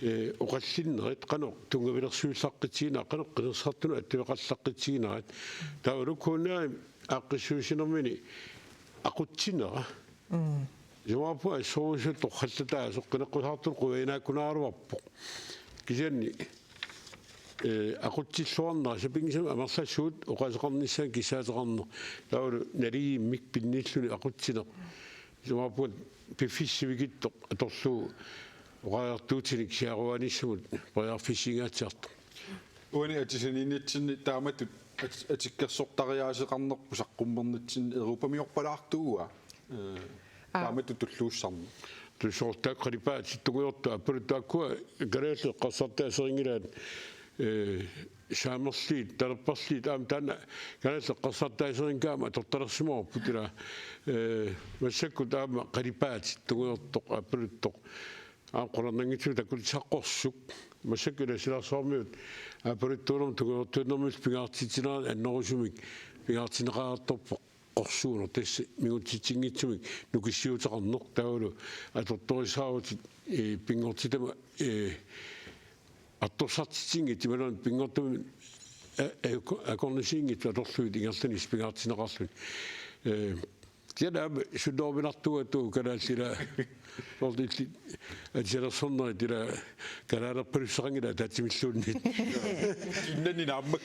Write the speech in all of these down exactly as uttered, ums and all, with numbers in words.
ee, oqallinnerit, qanoq tunngavilersuillaqqitsiginarit, qanoq qinersisartunut attaveqallaqqitsiginarit. Taavalu K N R-ip aaqqissuussinermini aqutsinera. Isumaqarpunga assorsuaq torrallataasoq, qineqqusaartut qujanarujussuaraluarpoq. Kisianni, ee, aqutsilluarnera, sapinngisamik amerlasuut oqaaseqarnissaannut kissaateqarneq. Taavalu naligiimmik pinnilluni aqutsineq. Isumaqarpunga piffissaq sivikitsoq atorlugu oqariartuutinik siaruaanissamut periarfissiingaatsiartoq. Uani atisaniinnitsinni taamatut at-, atikkersortariaaseqarnerput saqqummernitsinni europamiorpalaartuua, ee, Aa. taamatut tulluussarneq. Tussoortaaq qalipaatit tungujortut aappaluttoq, taakkua kalaallit eqqarsartaasereerput, ee, saamerliit, talerperliit, aamma taanna kalaallit eqqarsartaasereerput aamma atortalersimavarput ilaa, ee, massakkut aamma qalipaatit tungujortoq aappaluttoq aamma qularnanngitsumik takutissaqqorsuk. Massakkut ilaa silarsuarmiut aappaluttuunermut tungujortuinermillu pingaartitsinerani annerusumik pingaartinneqartarpoq qorsuuneq, tassa mingutsitsinngitsumik nukissiuteqarneq, taavalu atortorissaarutit, ee, pinngortitama, ee, artorsartitsinngitsut imaluunniit pinngortitami, ee, ee, ko-, akornisiinngitsut atorlugit ingerlanissamut pingaartinneqarluni. Ee, kisianni aamma sunnerminartuugatut kalaallit ilaa soorlu illit atisalersornerit ilaa kalaalerpalussuseqanngillat ataatsimilluunniit. Innanni naammak.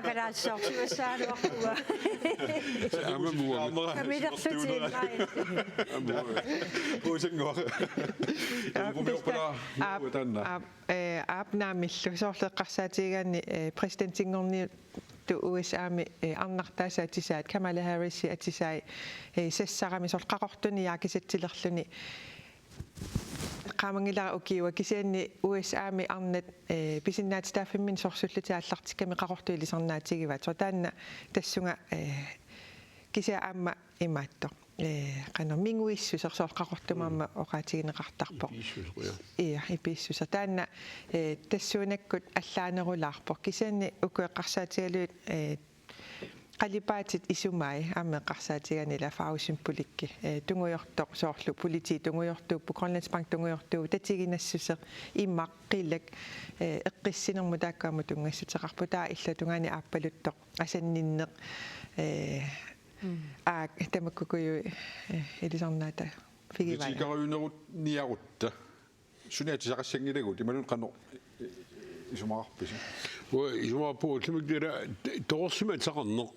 Kalaallisuusimassagaluarpunga. Aamma muanga. Kamilerlutit, ilai. Aamma muanga. Kuusannguaq. Aap, Europamiorpalaa-, aap, uataanna. Aap, ee, aap naamillu soorlu eqqarsaatigigaanni, ee, præsidentinngorniuttut U S A-mi, ee, arnartaasa atisaat, Kamala Harris atisai, ee, sassarami soorlu qaqortuni jaakisatsilerluni eqqaamanngilara ukiua, kisianni U S A-mi arnat, ee, pisinnaatitaaffimminni sorsullutik aallartikkami qaqortut ilisarnaatigivaat. Soorlu taanna tassunga, ee, kisianni aamma imaattoq. Ee, qanoq minguissuseq soorlu qaqortumik aamma oqaatigineqartarpoq. Ipiissuseq, ja. Ia, ipiissuseq. Taanna, ee, tassuunakkut allaanerulaarpoq. Kisianni uku eqqarsaatigalugit, ee, qalipaatit isumai aamma eqqarsaatigaanni ilaa farvesymbolikki. Ee, tungujortoq soorlu politiit tungujortuupput, Grønlandsbank tungujortuuvoq, tatiginassuseq, imaq, qilak, ee, eqqissinermut taakku aamma tunngassuteqarput, taava illuatungaani aappaluttoq asanninneq, ee, Mm. Aak, tamakkuuku, eh, ilisarnaata figivaja. Politikeriuneruniarutta. Suna atisaqassanngilagut, imaluunniit qanoq, eh, isumaqarpisi? Uanga isumaqarpunga ullumikkut ilaa t-, torersumik atisaqarneq,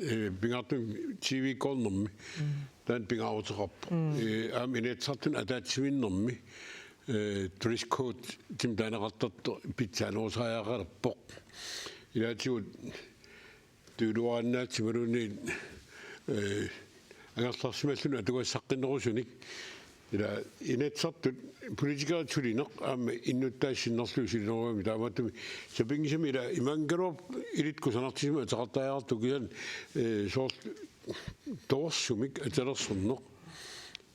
eh, pingaartumik T V-kkoornermi. Mm. Taanna pingaaruteqarpoq. Mm. Eh, aamma Inatsisartuni ataatsimiinnermi, eh, dress code-imik taaneqartartoq pitsaanerusariaqalerpoq. Ilaatigut tujuuluaraannaatsit imaluunniit, eh, angerlarsimalluni atugassaqqinnerusunik. Ilaa Inatsisartut politikerit sulineq aamma innuttaasut sinnerlugit sulinerugamik, taamaattumik sapinngisamik ilaa imaanngikkaluarpoq ilinnut kusanartigisumik ateqartariaqartoq, kisianni, eh, soorlu torersumik atisalersorneq.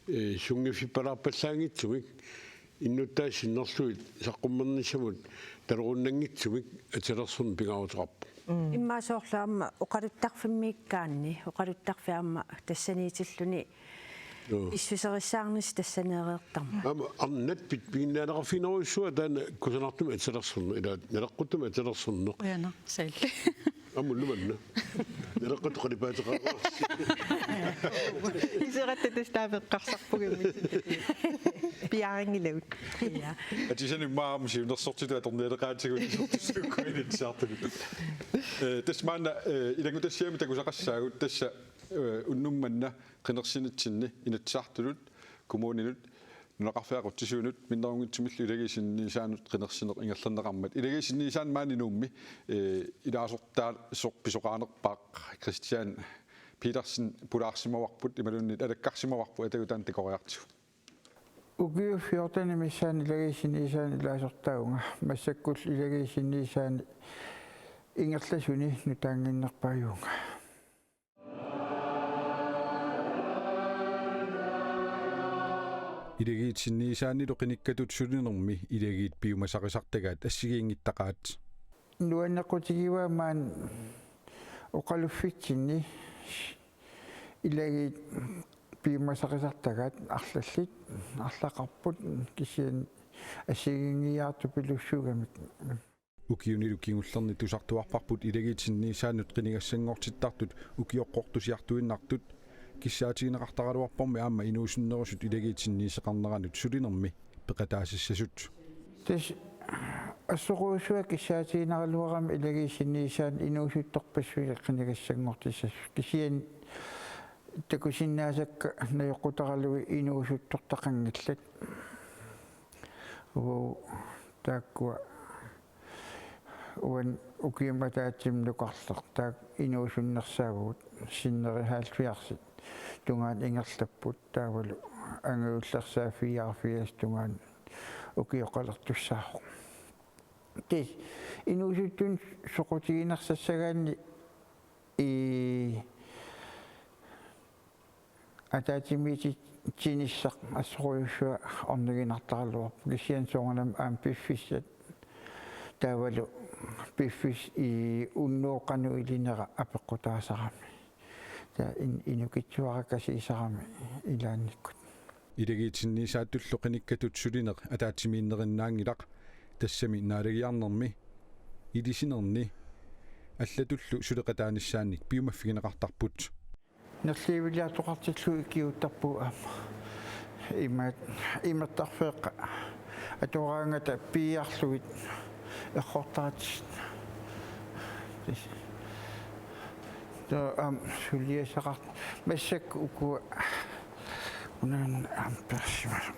Ee, sunngiffippallaarpalaanngitsumik, innuttaasut sinnerlugit saqqummernissamut talerunnanngitsumik atisalersorneq pingaaruteqarpoq. Mm. Immaqa soorlu aamma oqaluttarfimmiikkaanni, oqaluttarfik aamma tassaniitilluni. Joo. Pissuserissaarnissaq tassaneereertarmat. Aamma arnat pit-, piginnaaneqarfiginerujussuuaat taanna kusanartumik atisalersorneq, ilaa naleqquttumik atisalersorneq. Qujanaq, Sal. Aamma nuanna. Naleqquttoq qalipaateqareersi. Iseratta tassa taava eqqarsarpugut. Piaarinngilagut. Ja. Atisanik aamma siunnersortitut atornialeqaatigut isertissakkuinitsisartuni. Eh, tassa maanna, eh, ilanngutassiami takusaqassaagut tassa, eh, unnuk manna qinersinitsinni Inatsisartunut, kommuninut, nunaqarfik aqutsisuunut minnerunngitsumillu ilagiit sinniisaannut qinersineq ingerlanneqarmat. Ilagiit sinniisaannut maani Nuummi, eh, ilaasortaasoq pisoqaanerpaaq Kristian Petersen pulaarsimavarput imaluunniit alakkarsimavarput, atagu taanna takoriartigu. Ukiut fjortenit missaanni ilagiit sinniisaannut ilaasortaavunga. Massakkullu ilagiit sinniisaannut ingerlasuni nutaannginnerpaajuunga. Ilagiit sinniisaannilu qinikkatut sulinermi ilagiit piumasarisartagaat assigiinngittaqaat. Nuannequtigivaa maani oqaluffitsinni ilagiit piumasaqisartagaat arlallit arlaqarput kisianni assigiinngiiaartupilussuugamik. Ukiunilu kingullerni tusartuarparput ilagiitsinniissaannut qinigassanngortittartut ukioqqortusiartuinnartut kissaatigineqartaraluarpormi aamma inuusunnerusut ilagiitsinniisseqarneranut sulinermi peqataasissasut. Tassa assorujussuaq kissaatigineraluarami ilagiitsinniissaannut inuusuttorpassuit qinigassanngortissasut. Kisianni takusinnaasakka najoqqutaralugit inuusuttortaqanngillat. Uu, taakkua uani ukiumut ataatsimut nukarleq taakku inuusunnersaavugut, sinneri halvfjerdsit tungaanut ingerlapput, taavalu angajullersaat fireogfirs tungaanut ukioqalertussaavoq. Tassa inuusuttunut soqutiginersassagaanni i ataatsimiititsinissaq assorujussuaq orniginartaraluarpoq, kisianni soorunami aamma piffissat taavalu piffissap unnuup qanoq ilinera apeqqutaasarami. Taava in-, inukitsuarakkasiisarami ilaannikkut. Ilagiitsinniissaattullu qinikkatut sulineq ataatsimiinnerinnaanngilaq, tassami naalagiarnermi, ilisinerni allatullu suleqataanissaannik piumaffigineqartarput. Nerliiviliartoqartillugu ikiuuttarpugut aamma. Imaat, imertarfeeqqat atoraangata piiarlugit errortaratsisit. Taava aamma suliassaqart-, massakkut ukua unaana aamma persimasoq.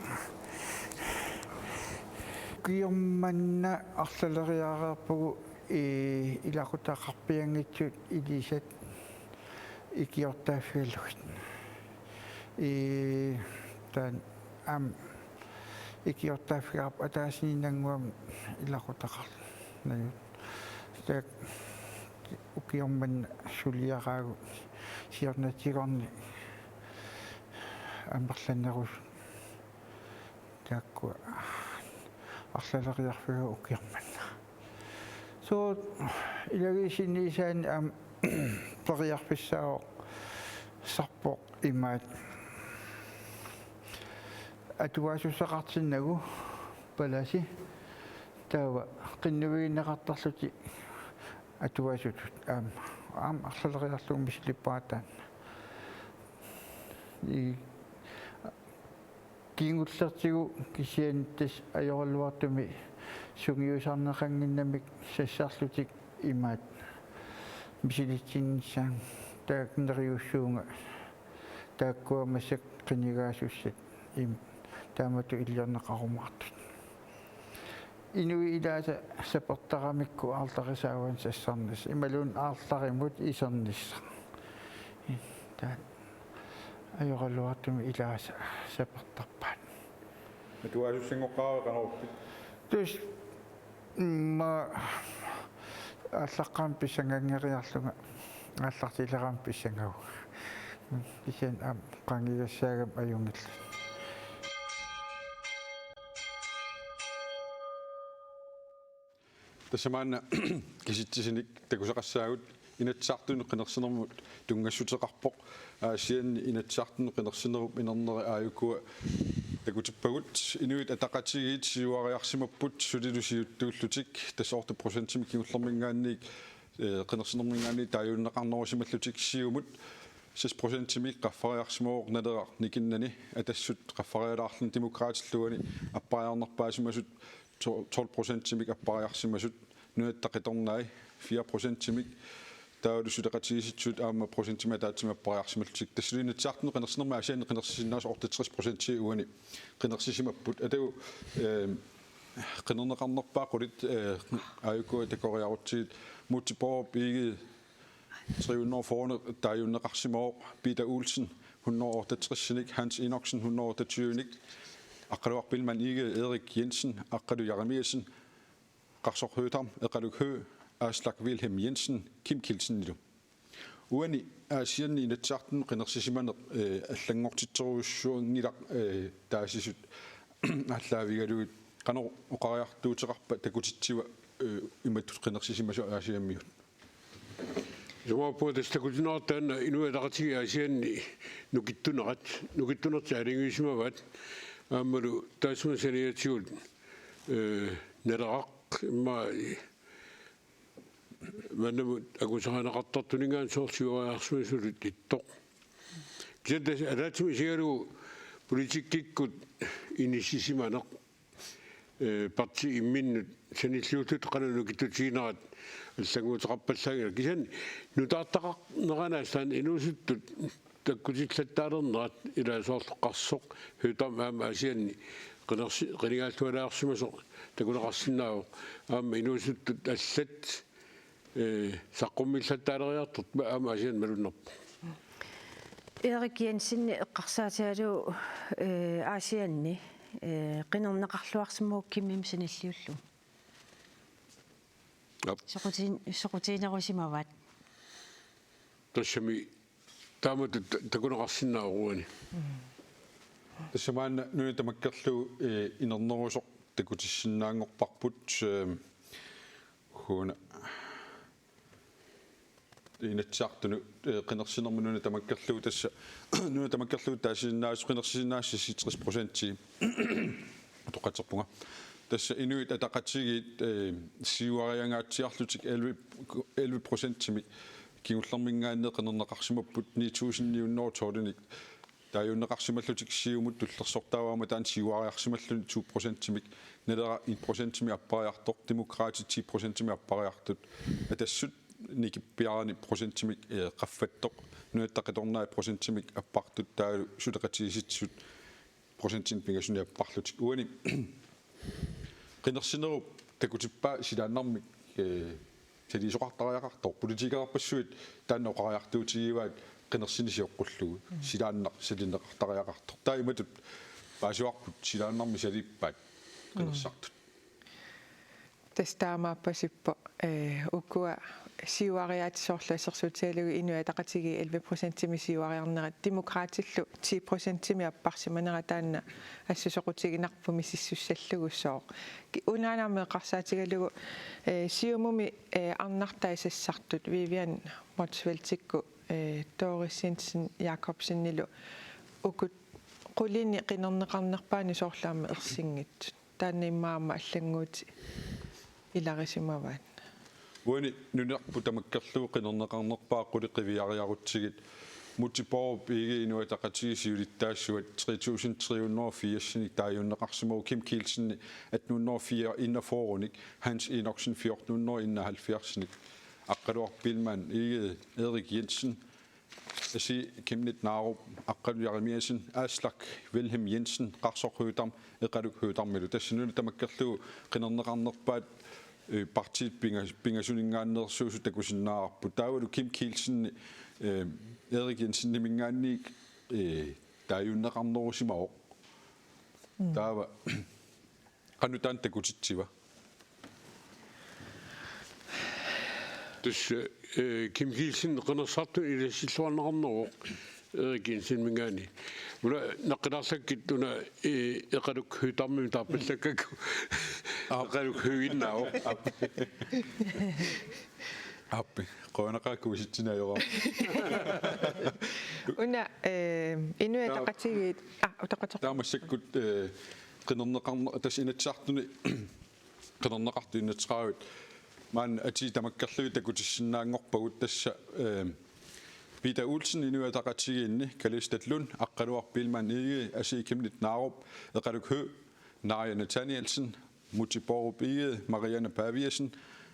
Ukioq manna arlaleriareerpugut i-, ilaqutaqarpianngitsut ilisat ikiortaaffigalugit. I-, taanna aamma ikiortaaffigaarput ataasiinnannguamik ilaqutaqarluni. Taakku ukioq manna suliaraagut siornatigoorni amerlanerusut. Taakkua arlaleriarfigaat ukioq manna. Sooq ilagiitsinniissaanni aamma periarfissaavoq, sarpoq imaat. Atuaasussaqartinnagu palasi taava qinnuigineqartarlutik atuasutut aamma. Aamma arlaleriarlugu misilippara taanna. I-, kingullertigut kisianni tassa ajoraluartumik sungiusarneqannginnamik sassarlutik imaat misilitsinnissaat, taakku neriussuunga, taakkua massakkut qinigaasussat im-, taamatut iliorneqarumaartut. Inuit ilaasa sapertaramikku aarlerisaavaat sassarnissaq, imaluunniit aarlerimut isernissaq. Taanna ajoraluartumik ilaasa sapertarpaat. Atuaasussanngorpara qanorpit? Tassa, mm, aallaqqaammut pissanganngeriarlunga aallartilerama pissangavunga. Kisianni aamma qangigassaagami ajunngillat. Tassa maanna kisitsisinik takusaqassaagut, Inatsisartunut qinersinermut tunngassuteqarpoq. Aasianni Inatsisartunut qinersinerup inernera aajukua takutippagut. Inuit Ataqatigiit siuariarsimapput sulilu siuttuullutik, tassa otte procentimik kingullermiingaanniit, eh, qinersinermiingaanniit taajuunneqarnerusimallutik. Siumut seks procentimik qaffariarsimavoq Naleraq nikinnani, Atassut qaffarialaarluni, Demokraatillu uani appariarnerpaasimasut to-, tolv procentimik appariarsimasut, Nunatta Qitornai fire procentimik, taavalu suleqatigiissitsisut aamma procentimik ataatsimik appariarsimallutik. Tassalu Inatsisartunut qinersinermi aasianni qinersisinnaasoq otteogtres procenti uani qinersisimapput. Atagu, eh, qinerneqarnerpaat qulit, eh, aajukua takoriarutsigit, Múte Bourup Egede tre hundrede og fyrre taajuunneqarsimavoq, Peter Olsen hundrede og otteogtresinik, Hans Enoksen hundrede og otteogtyvenik, Aqqaluaq Biilmann Egede, Erik Jensen, Aqqalu Jeremiassen, Qarsoq Høegh-Dam, Eqaluk Høegh, Aslak Vilhelm Jensen, Kim Kielsenillu. Uani aasianni Inatsisartunut qinersisimaneq, eh, allanngortitserujussuanngilaq, eh, taasisut aallaavigalugit, qanoq oqariartuuteqarpa takutitsiva, eh, imatut qinersisimasoq Aasiammiut? Isumaqarpunga tassa takutinneqartoq taanna Inuit Ataqatigiit Aasianni nukittunerat, nukittunertik aalajangiusimavaat aammalu taassuma saniatigut, eh, Naleraq immaqa maannamut angusaqarneqartartuninngaanniit soorlu siuariarsimasutut ittoq. Kisianni tassa ataatsimut isigalugu politikkikkut inissisimaneq, eh, partiit imminnut sanilliullutik qanoq nukittutiginerat allannguuteqarpallaanngilaq. Kisianni nutaartaqarnerani assut taanna inuusuttut takkutillattaalernerat, ilaa, soorlu Qarsoq Høegh-Dam aamma Aasianni qinersi-, qinigaallualaarsimasoq takuneqarsinnaavoq, aamma inuusuttut allat, eh, saqqummillattaaleriartortut aamma Aasianni malunnarpoq. Erik Jensen eqqarsaatigalugu, eh, Aasianni, eh, qinerneqarluarsimavoq Kimimit sanilliullugu. Aap. Soqutigin-, soqutiginerusimavaat. Tassami taamatut ta-, takuneqarsinnaavoq uani. Tassa maanna nunat tamakkerlugu, eh, inernerusoq takutissinnaanngorparput, eh, uuna Inatsisartunut, eh, qinersinermut nunat tamakkerlugu tassa, nunat tamakkerlugu taasisinnaas-, qinersisinnaasut seksogtres procenti. Utoqqatserpunga. Tassa Inuit Ataqatigiit, eh, siuariangaatsiarlutik elleve, elleve procentimik kingullermiingaanniit qinerneqarsimapput ni tusind ni hundrede og tolvinik. Taajunneqarsimallutik Siumut tullersortaavaa aamma taanna siuariarsimalluni to procentimik, Naleraq en procentimik appariartoq, Demokraatit ti procentimik appariartut, Atassut nikippiarani procentimik, eh, qaffattoq, Nunatta Qitornai procentimik appartut, taavalu suleqatigiissitsisut procentinik pingasunik apparlutik. Uani qinersinerup takutippaa silaannarmik, eh, saliisoqartariaqartoq, politikerpassuit taanna oqariartuutigivaat qinersineq sioqqullugu, mm, silaannaq salineqartariaqartoq. Taava imatut paasivarput silaannarmik saliippaat qinersisartut. Tassa taamaappasippoq, eh, ukua siuariaatsit soorlu assersuutigalugu Inuit Ataqatigiit elleve procentimik siuariarnerat, Demokraatillu ti procentimik apparsimanera taanna assut soqutiginarpoq misissussallugusooq. Ki-, unaana aamma eqqarsaatigalugu, eh, Siumumi, eh, arnartai sassartut Vivian Motzfeldtikkut, eh, Doris Jensen Jakobsenilu ukut qulini qinerneqarnerpaani soorlu aamma ersinngitsut. Taanna immaqa aamma allannguutit ilarisimavaat. Uani nunarput tamakkerlugu qinerneqarnerpaaq qulit qiviariarutsigit. Múte Bourup Egede Inuit Ataqatigiit siulittaasuat tre tusind tre hundrede og firsinik taajunneqarsimavoq, Kim Kielsen atten hundrede og enogfyrrenik, Hans Enoksen fjorten hundrede og enoghalvfjerdsinik, Aqqaluaq Biilmann Egede, Erik Jensen, Asii Chemnitz Narup, Aqqaluk Jeremiassen, Aslak Wilhelm Jensen, Qarsoq Høegh-Dam, Eqaluk Høegh-Damilu. Tassa nunat tamakkerlugu qinerneqarnerpaat, eh, partiit pinga-, pingasuninngaanneersuusut takusinnaavarput. Taavalu Kim Kielsen, eh, Erik Jenseniminngaanniit, eh, taajunneqarnerusimavoq. Mm. Taava qanoq taanna takutitsiva? Tassa, eh, Kim Kielsen qinersisartuni ilassilluarneqarneruvoq Erik Jenseniminngaanniit. Una naqqilaarlakkit una, eh, Eqaluk Høegh-Damimik taarpallakkakku. Aap. Eqaluk Høegh-innaavoq. Aap. Aappi, qujanaqaaq kuisitsineq ajorama. Una, eh, Inuit Taava Ataqatigiit, ah, utoqqatserpunga. Taava massakkut, eh, qinerneqarne-, tassa Inatsisartuni qinerneqartut enogtredive. Maanna atii tamakkerlugit takutissinnaanngorpagut tassa, eh, Peter Olsen Inuit Ataqatigiinni, Kalistat Lund, Aqqaluaq Biilmann Egede, Asii Chemnitz Narup, Eqaluk Høegh, Naaja Nathanielsen, Múte Bourup Egede, Marianne Paviasen,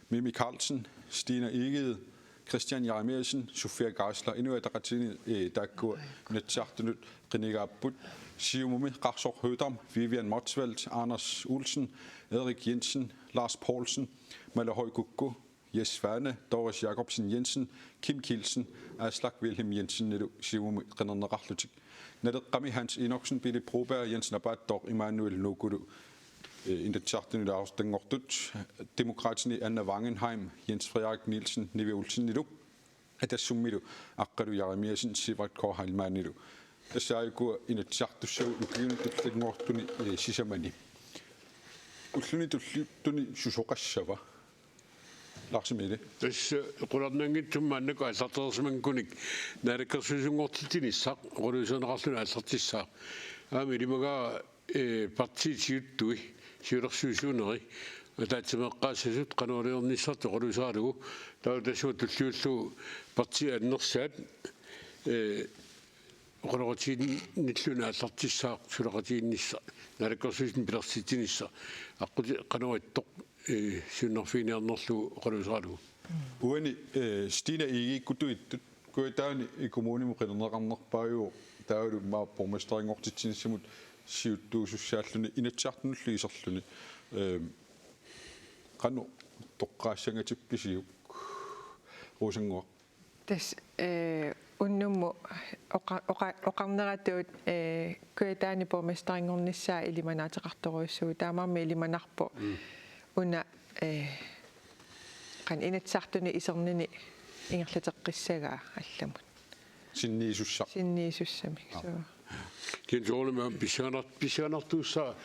Mimi Karlsen, Stina Egede, Kristian Jeremiassen, Sofia Geisler, Inuit Ataqatigiinni, eh, taakkua Inatsisartunut qinigaapput. Siumumi Qarsoq Høegh-Dam, Vivian Motzfeldt, Anders Olsen, Erik Jensen, Lars Poulsen, Mala Høy Kukko, Jess Svane, Doris Jakobsen Jensen, Kim Kielsen, Aslak Wilhelm Jensenilu Siumumi qinerneqarlutik. Naleqqami Hans Enoksen, Pele Broberg, Jens Napaattooq, Immanuel Nuukulu, eh, Inatsisartuni ilaasortanngortut, Demokraatini Anna Wangenheim, Jens Frederik Nielsen, Nivi Olsenilu, Atassummilu Aqqaluk Jeremiassen, Sivert K. Heilmannilu. Tassa aajuku Inatsisartussagut ukiuni tullinnguartuni, eh, sisamani. Ulluni tulliuttuni susoqassava? Lars Emil. Tassa qularnanngitsumik maannakkut aallartereersimanngikkunik naalakkersuisunngortitsinissaq oqaluuserineqarluni aallartissaaq. Aamma ilimagaara, eh, partiit siuttui, siulersuisuuneri, ataatsimeeqqaassasut qanoq iliornissartik oqaluuseralugu, taava tassunga tulliullugu partiit annersaat, eh, oqaloqatigiinnilluunniit aallartissaaq suleqatigiinnissaq, naalakkersuisuni pilersitsinissaq, aqquti qanoq ittoq, eh, siunnerfiginiarnerlugu oqaluuseralugu. Uani, eh, Stine Egedekuttuittut, Kujataani kommunimut qinerneqarnerpaajuvoq, taavalu immaqa borgmesterinngortitsinissamut siuttuusussaalluni, Inatsisartunullu iserluni. Eh, qanoq toqqaassangatippisiuk, Rosannguaq? Tassa, eh, unnummut oqa-, oqa-, oqarneratut, eh, Kujataani borgmesterinngornissaa ilimanaateqartorujussuuvoq, taamaammat ilimanarpoq. Mm. Una, eh, qanoq Inatsisartuni isernini ingerlateqqissagaa allamut. Sinniisussaq. Sinniisussamik, aa, suu. Kisianni soorunami aamma pissanganar-, pissanganartuussaaq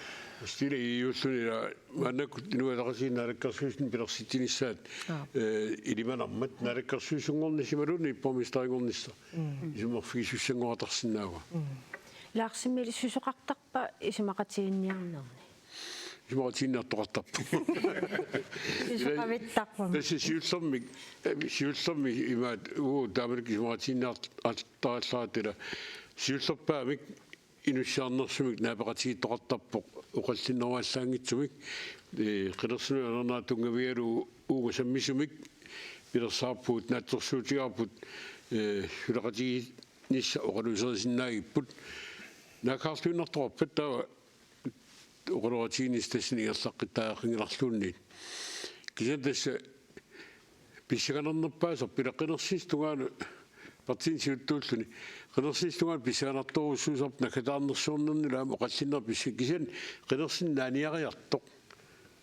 Stine Egedekkuttuulluni, ila maannakkut Inuit Ataqatigiit naalakkersuisuni pilersitsinissaat, aa, eh, ilimanarmat naalakkersuisunngornissaq imaluunniit borgmesterinngornissaq. Mm. Isummerfigisussanngortarsinnaavaa. Mm. Lars Emil, susoqartarpa isumaqatigiinniarnerni? Isumaqatigiinniartoqartarpoq. Susoqavittarput. Tassa siullermik, eh, siullermik imaat, uu, taamanikkut isumaqatigiinniart-, -artarallaratila. Siullerpaamik inussiarnersumik naapeqatigiittoqartarpoq oqallinneruallaanngitsumik, eh, qinersinerup ajornera tunngavigalugu uunga sammisumik pilersaarpugut, naatsorsuutigaarput, eh, suleqatigiinnissaq oqaluuserisinnaagipput. Naaggaarluinnartoqarpat taava oqaloqatigiinnissaq tassani ingerlaqqittariaqanngilarluunniit. Kisianni tassa pissanganarnerpaasarpoq, ila qinersissap tungaanut, partiini siuttuulluni, qinersissap tungaanut pissanganartorujussuusarpoq naggataarnersiornernilu aamma oqallinneq pissa-, kisianni qinersineq naaniariartoq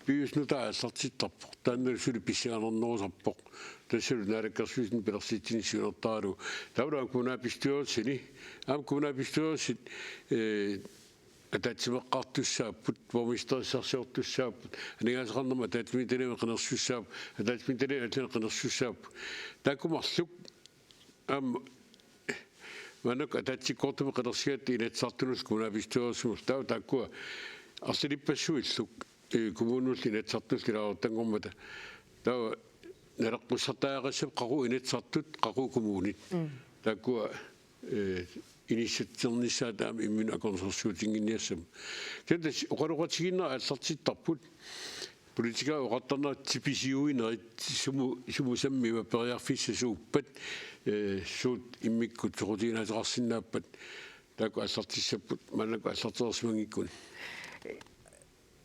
piviusunut aallartittarpoq. Taannalu suli pissanganarnerusarpoq. Tassalu naalakkersuisuni pilersitsinissaq siunertaralugu. Taavalu aamma kommunalbestyrelsini, aamma kommunalbestyrelsit, eh, ataatsimeeqqaartussaapput, borgmesterissarsiortussaapput, aningaasaqarnermut ataatsimiititaliami qinersisussaavoq, ataatsimiititaliami allani qinersisussaavoq. Taakku marluk aamma maannakkut ataatsikkoortumik qinersigatta Inatsisartunullu kommunalbestyrelsimullu, taava taakkua arlalippassuillu, eh, kommuninullu Inatsisartunullu ilaasortanngormata. Taava naleqqussartariaqassapput qaqugu Inatsisartut, qaqugu kommunit. Mm. Taakkua, eh, inissatsinissaat aamma imminut akornusersuutinnginniassammat. Kisianni tassa oqaloqatigiinnerat aallartittarput. Politikerit oqartarnerat tipisiuinerit, sumu-, sumut sammivat, periarfissat suuppat, eh, suut immikkut soqutiginaateqarsinnaappat, taakku aallartissapput, maannakkut aallartereersimanngikkunik.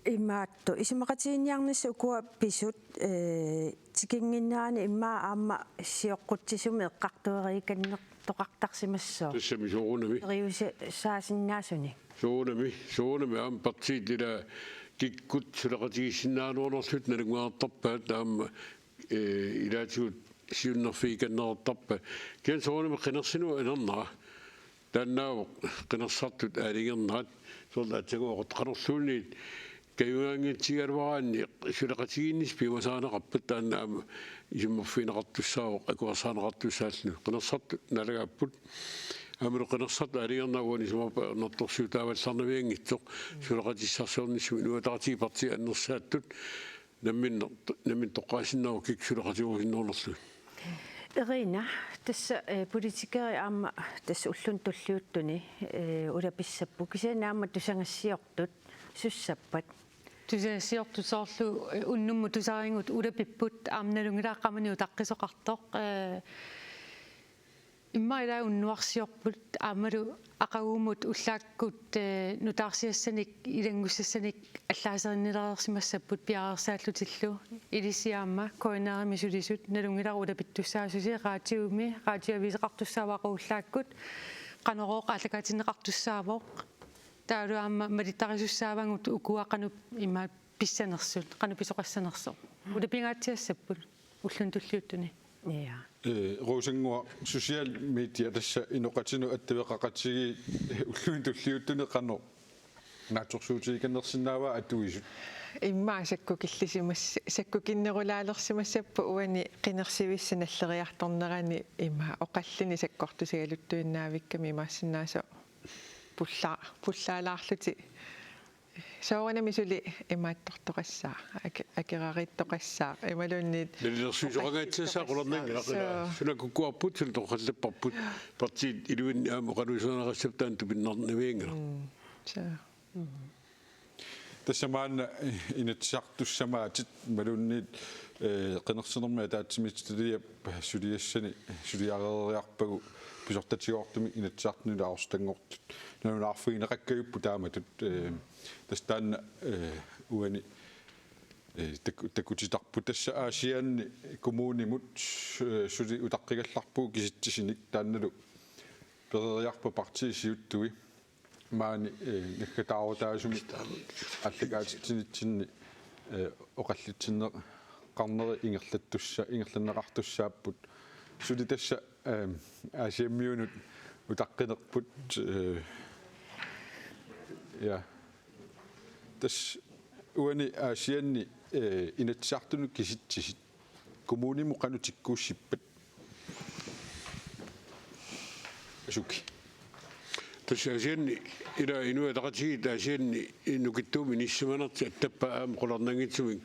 Imaattoq, isumaqatigiinniarnissaq ukua pisut, eh, tikinnginnerani immaqa aamma sioqqutsisumik eqqartueriikannertoqartarsimassaaq. Tassami soorunami. Periusisaasinnaasunik. Soorunami, soorunami aamma partiit ila kikkut suleqatigiissinnaanerunerlutik nalunngeqartarpaat aamma, eh, ilaatigut siunnerfigikanneqartarpaat. Kisianni soorunami qinersinut ajornera. Taannaavoq qinersisartut aalajangernerat, soorlu aatsaat oqartoq qanorluunniit kajumigaanngitsigigaluaraanni suleqatigiinnissaq piumasarineqarpat, taanna aamma isummerfigineqartussaavoq akuersaarneqartussaalluni. Qinersisartut naalagaapput. Aammalu qinersisartut aalajangernerat uani isumaqarpunga ajornartorsiutaavallarnavianngitsoq, suleqatissarsiornissami Inuit Ataqatigiit partiit annersaattut namminneq, namminneq toqqaassinnaavoq kikkut suleqatigerusunnernerlugit. Irina, tassa, eh, politikerit aamma tassa ulluni tulliuttuni, eh, ulapissapput. Kisianni aamma tusagassiortut sussappat? Tusagassiortut soorlu, eh, unnummut tusarigut ulapipput, aamma nalunngilara qamani utaqqisoqartoq, eh, immaqa ilaat unnuarsiorput aammalu aqagumut ullaakkut, eh, nutaarsiassanik ilanngussassanik allaaserinnilereersimassapput piareersaallutillu, ilissi aamma K N R-imi sulisut. Nalunngilara ulapittussaassusi, radiomi, radioaviseqartussaavoq aqagu ullaakkut, Qanorooq aallakaatinneqartussaavoq. Taavalu aamma malittarisussaavagut ukua qanoq immaqa pissanersut, qanoq pisoqassanersoq. Ulapingaatsiassapput ulluni tulliuttuni. Ja. Eh, Rosannguaq, social media tassa inoqatinut attaveqaqatigiit ulluni tulliuttuni qanoq Naatsorsuutigikannersinnaavaa atuisut. Immaqa sakkukillisimas-, sakkukinnerulaalersimassapput uani qinersivissap nalleriartornerani immaqa oqallini sakkortusigaluttuinnaavikkami imaassinnaasoq pulla-, pullaalaarlutik. Soorunami suli imaattortoqassaaq, ake-, akerariittoqassaaq, imaluunniit nalilersuisoqangaatsiassaaq qularnanngilaq. Suu. Suna kukkuarput, suna torrallapparput, partiit iluanni aamma oqaluuserineqassapput taanna tupinnarnavianngilaq. Mm. Suu. Tassa maanna Inatsisartussamaatit imaluunniit, eh, qinersinermi ataatsimiititaliap suliassani suliareeriarpagu pisortatigoortumik Inatsisartuni ilaasortanngortut nalunaarfigineqakkajupput taamatut, eh, tassa taanna, eh, uani, eh, taku-, takutitarput tassa Aasianni kommunimut, eh, suli utaqqigallarpugut kisitsisinik taannalu pereeriarpat partiit siuttui maani, eh, naggataarutaasumik aallakaatitsinitsinni, eh, oqallitsinneqarneri ingerlattussa-, ingerlanneqartussaapput. Suli tassa, eh, Aasiammiunut utaqqinerput, eh, ja. Tassa uani Aasianni, eh, Inatsisartunut kisitsisit kommunimut qanoq tikkuussippat? Asuki. Tassa Aasianni, ila Inuit Ataqatigiit Aasianni nukittuumik inissisimanertik attappaa aamma qularnanngitsumik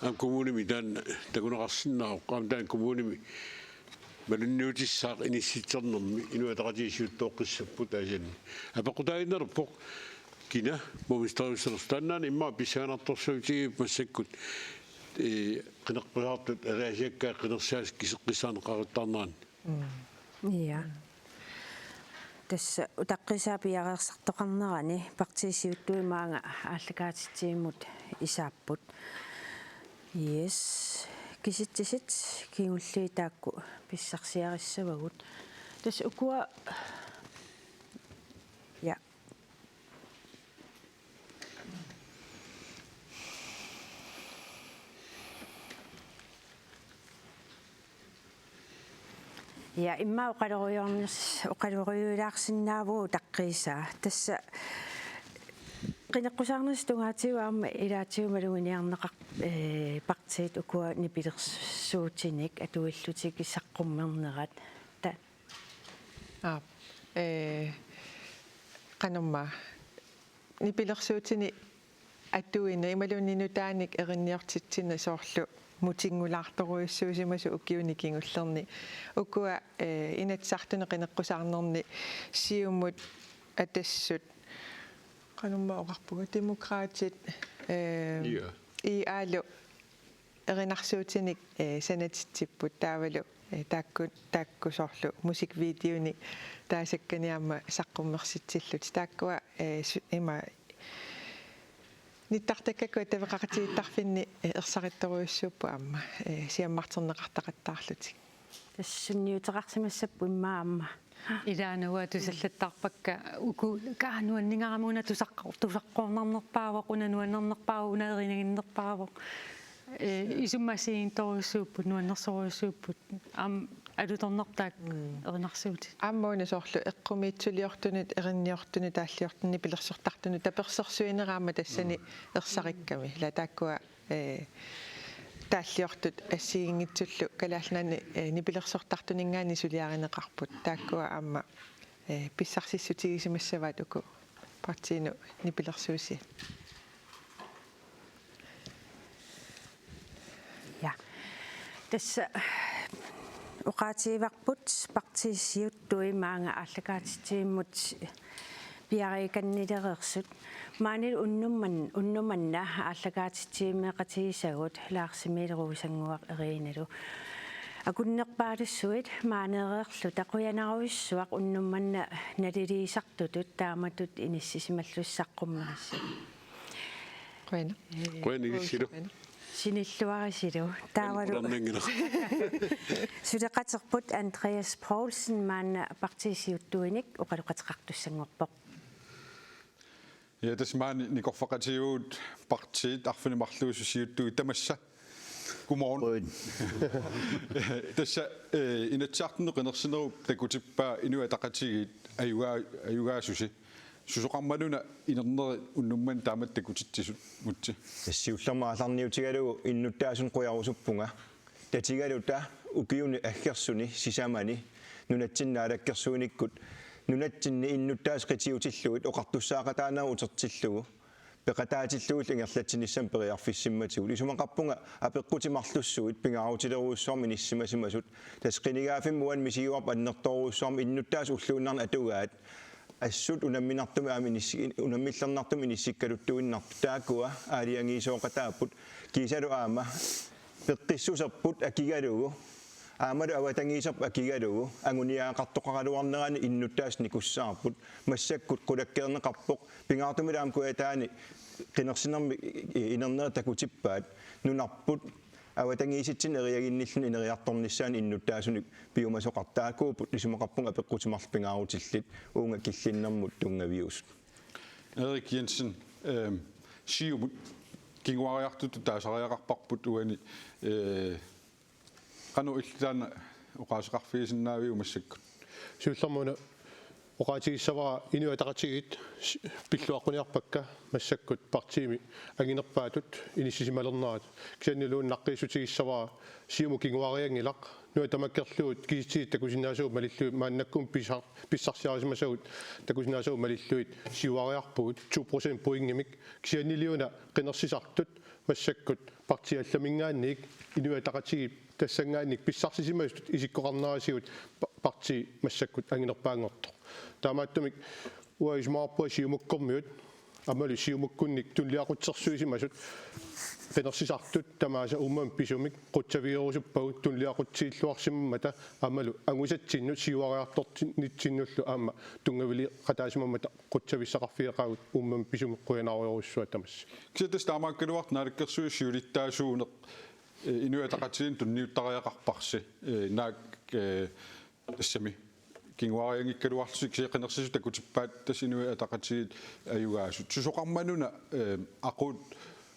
aamma kommunimi taanna takuneqarsinnaavoq, aamma taanna kommunimi malunniutissaaq inissitsernermi Inuit Ataqatigiit siuttooqqissapput Aasianni. Apeqqutaaginnarpoq kina borgmesteriussanersoq, taannaana immaqa pissanganartorsiutigipput massakkut, eh, qineqqusaartut ataasiakkaat qinersiaasut kiseqqissaarneqaruttaarneranni. Mm. Ja. Tassa utaqqiisaa piareersartoqarnerani partiit siuttui maanga aallakaatitsivimmut isaapput. Yes. Kisitsisit kingulliit taakku pissarsiarissavagut. Tassa ukua, ja. Ja, immaqa oqalorujoornis-, oqalorujoorlaarsinnaavugut utaqqiisaa. Tassa qineqqusaarnissaq tungaatigut aamma ilaatigut maluginiarneqar-, eh, partiit ukua nipilersuutinik atuillutik saqqummernerat. Ta-, Aap, eh, qanormaa nipilersuutini atuineq imaluunniit nutaanik erinniortitsineq soorlu mutinngulaartorujussuusimasoq ukiuni kingullerni. Ukua, eh, Inatsisartuni qineqqusaarnerni Siumut, Atassut, qanormaa oqarpunga, Demokraatit, eh, ja, I A-lu erinarsuutinik, eh, sanatitsipput taavalu, eh, taakku, taakku soorlu musikvideonik taasakkani aamma saqqummersitsillutik. Taakkua, eh, su-, ima nittartakkakku attaveqaqatigiittarfinni, eh, ersarittorujussuupput aamma, eh, siammarterneqartaqattaarlutik. Tassa sunniuteqarsimassapput immaqa aamma. Ilaannagu tusallattaarpakka uku kaa nuanningaarami una tusaq-, tusaqqoornarnerpaavoq, una nuannernerpaavoq, una erinaginnerpaavoq. Eh, isummat assigiinngitsorujussuupput, nuannersorujussuupput. Aamma alutornartaaq. Mm. Erinarsuutit. Aamma una soorlu eqqumiitsuliortunut, erinniortunut, taalliortunut, nipilersortartunut tapersersuinera aamma tassani, mm, ersarikkami. Ila taakkua, eh, taalliortut assigiinngitsullu Kalaallit Nunaanni, eh, nipilersortartuninngaanniit suliarineqarput. Taakkua aamma, eh, pissarsissutigisimassavaat uku partiinut nipilersuusiat. Ja. Tassa oqaatigivarput partiit siuttui maanga aallakaatitsivimmut piariikannilereersut. Maanilu unnuk man-, unnuk manna aallakaatitsivimeeqatigisagut Lars Emil Rosannguaq Eriinalu. Akunnerpaalussuit maaneereerluta, qujanarujussuaq unnuk manna naliliisartutut taamatut inissisimallusi saqqummerissut. Qujanaq. Qujanaq ilissilu. Sinilluarisilu. Taavalu qularnanngilaq. Suleqaterput Andreas Poulsen maanna partiit siuttuinik oqaloqateqartussanngorpoq. Ja, tassa maani nikorfaqatigivagut partiit arfineq-marluusut siuttuit tamassa. Godmorgen. Godmorgen. Tassa, eh, Inatsisartuni qinersinerup takutippaa Inuit Ataqatigiit ajugaa-, ajugaasusi. Susoqarmaluna inerneri unnummanna taamatut takutitsisut, Mutsi? Tassa siullermik aallarniutigalugu innuttaasunik qujarusuppunga. Tatigaluta ukiuni aggersuni sisamani nunatsinni naalakkersuinikkut nunatsinni innuttaasut qitiutillugit oqartussaaqataanerat utertillugu peqataatillugillu ingerlatsinissamut periarfissimmatigut. Isumaqarpunga apeqqutit marlussuit pingaarutilerujussuarmik inissisimasimasut. Tassa qinigaaffimmi uani misigivarput annertoorujussuarmik innuttaasut ulluinnarni atugaat assut unamminartumik aamma inissi-, unammillernartumik inissikkaluttuinnartut, taakkua aalajangiisooqataapput, kiisalu aamma peqqissuserput akigalugu aammalu avatangiiserput akigalugu anguniagaqartoqaraluarnerani innuttaasut nikussaarput. Massakkut qulakkeerneqarpoq, pingaartumillu aamma Kujataani qinersinermi inerneri takutippaat, nunarput avatangiisitsinnik eriaginnilluni ineriartornissaanut innuttaasunik piumasoqartut. Taakkuupput isumaqarpunga apeqqutit marluk pingaarutillit uunga killinnermut tunngaviusut. Erik Jensen, ehm, Siumut kinguariartutut taasariaqarparput uani, eh, qanoq illit taanna oqaaseqarfigisinnaaviuk massakkut? Siullermik una oqaatigissavara Inuit Ataqatigiit s-, pilluaqquniarpakka massakkut partiimi anginerpaatut inissisimalernerat. Kisiannili una naqqiissutigissavara Siumut kinguarianngilaq. Nuna tamakkerlugu kisitsisit takusinnaasavut malillugit, maannakkut pissar-, pissarsiarisimasavut takusinnaasavut malillugit siuariarpugut to procentpointimik. Kisiannili una qinersisartut massakkut partiit allaminngaanniit Inuit Ataqatigiit tassanngaanniit pissarsisimasutut isikkoqarnerisigut pa-, partii massakkut anginerpaanngortoq. Taamaattumik uanga isumaqarpunga Siumukkormiut aammalu Siumukkunnik tunuliaqutsersuisimasut qinersisartut tamaasa uummamik pisumik qutsavigerusuppagut tunuliaqutsilluarsimammata aammalu angusatsinnut siuariartortinnitsinnullu aamma tunngavileqataasimammata qutsavissaqarfigeqaagut uummamik pisumik, qujanarujorujussuaq tamassi. Kisianni tassa taamaakkaluartoq naalakkersuisut siulittaasuuneq, eh, Inuit Ataqatigiinni tunniuttariaqarparsi, eh, naak, eh, tassami kinguarianngikkaluarlusi kisianni qinersisut takutippaat tassa Inuit Ataqatigiit ajugaasut. Susoqarmaluna, eh, aquut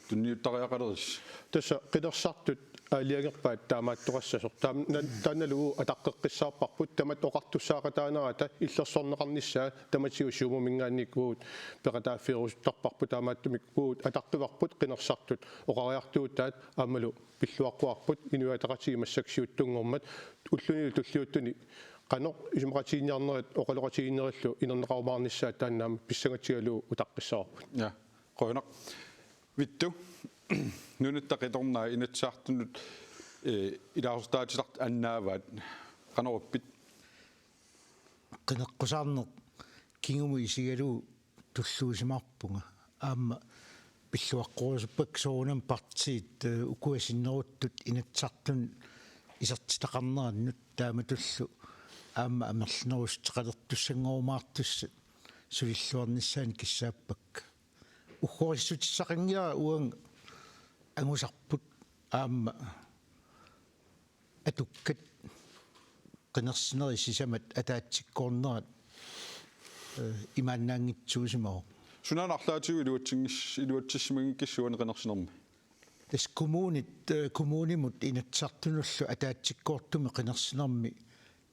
tunniuttariaqalerissi? Tassa qinersisartut aalajangerpaat taamaattoqassasoq. Taam-, na-, taannalu uagut ataqqeqqissaarparput, tamatta oqartussaaqataanerata illersorneqarnissaa tamatigut Siumuminngaanniit uagut peqataaffigerusuttarparput, taamaattumik uagut ataqqivarput qinersisartut oqariartuutaat aammalu pilluaqquarput Inuit Ataqatigiit massakkut siuttunngormat, ullunilu tulliuttuni qanoq isumaqatigiinniarnerit oqaloqatigiinnerillu inerneqarumaarnissaat taanna aamma pissangatigalugu utaqqissavarput. Ja, qujanaq. Vittu, Nunatta Qitornai Inatsisartunut, eh, ilaasortaatitartut annaavaat. Qanoq ippit? Qineqqusaarneq kingumut isigalugu tulluusimaarpunga. Aamma pilluaqqorusuppakka soorunami partiit, eh, ukua sinneruttut Inatsisartunut isertitaqarnerannut, taamatullu aamma amerlanerussuteqalertussanngorumaartussat sulilluarnissaannik kissaappakka. Uggorissutissaqanngilara uanga angusarput aamma atukkat qinersinerit sisamat ataatsikkoornerat, eh, imaannaanngitsuusimavoq. Sunaana arlaatigut iluatsinngis-, iluatsissimanngikkissiuk uani qinersinermi? Tassa kommunit, eh, kommunimut Inatsisartunullu ataatsikkoortumik qinersinermi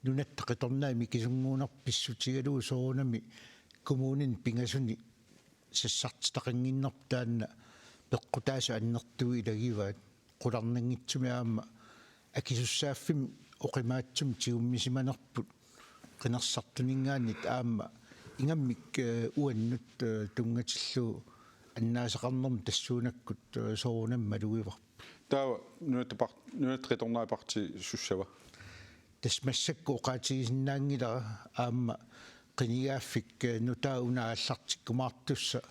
Nunatta Qitornai mikisunnguunerput pissutigalugu soorunami kommunini pingasuni sassartitaqannginnerput taanna peqqutaasut annertuut ilagivaat. Qularnanngitsumik aamma akisussaaffimmi oqimaatsumik tigummisimanerput qinersisartuninngaanniit aamma ingammik, eh, uannut, eh, tunngatillugu annaasaqarnermut tassuunakkut, eh, soorunami malugivarput. Taava Nunatta Par-, Nunatta Qitornai partii sussava? Tassa massakkut oqaatigisinnaanngilara aamma qinigaaffik, eh, nutaaq una aallartikkumaartussaq, eh,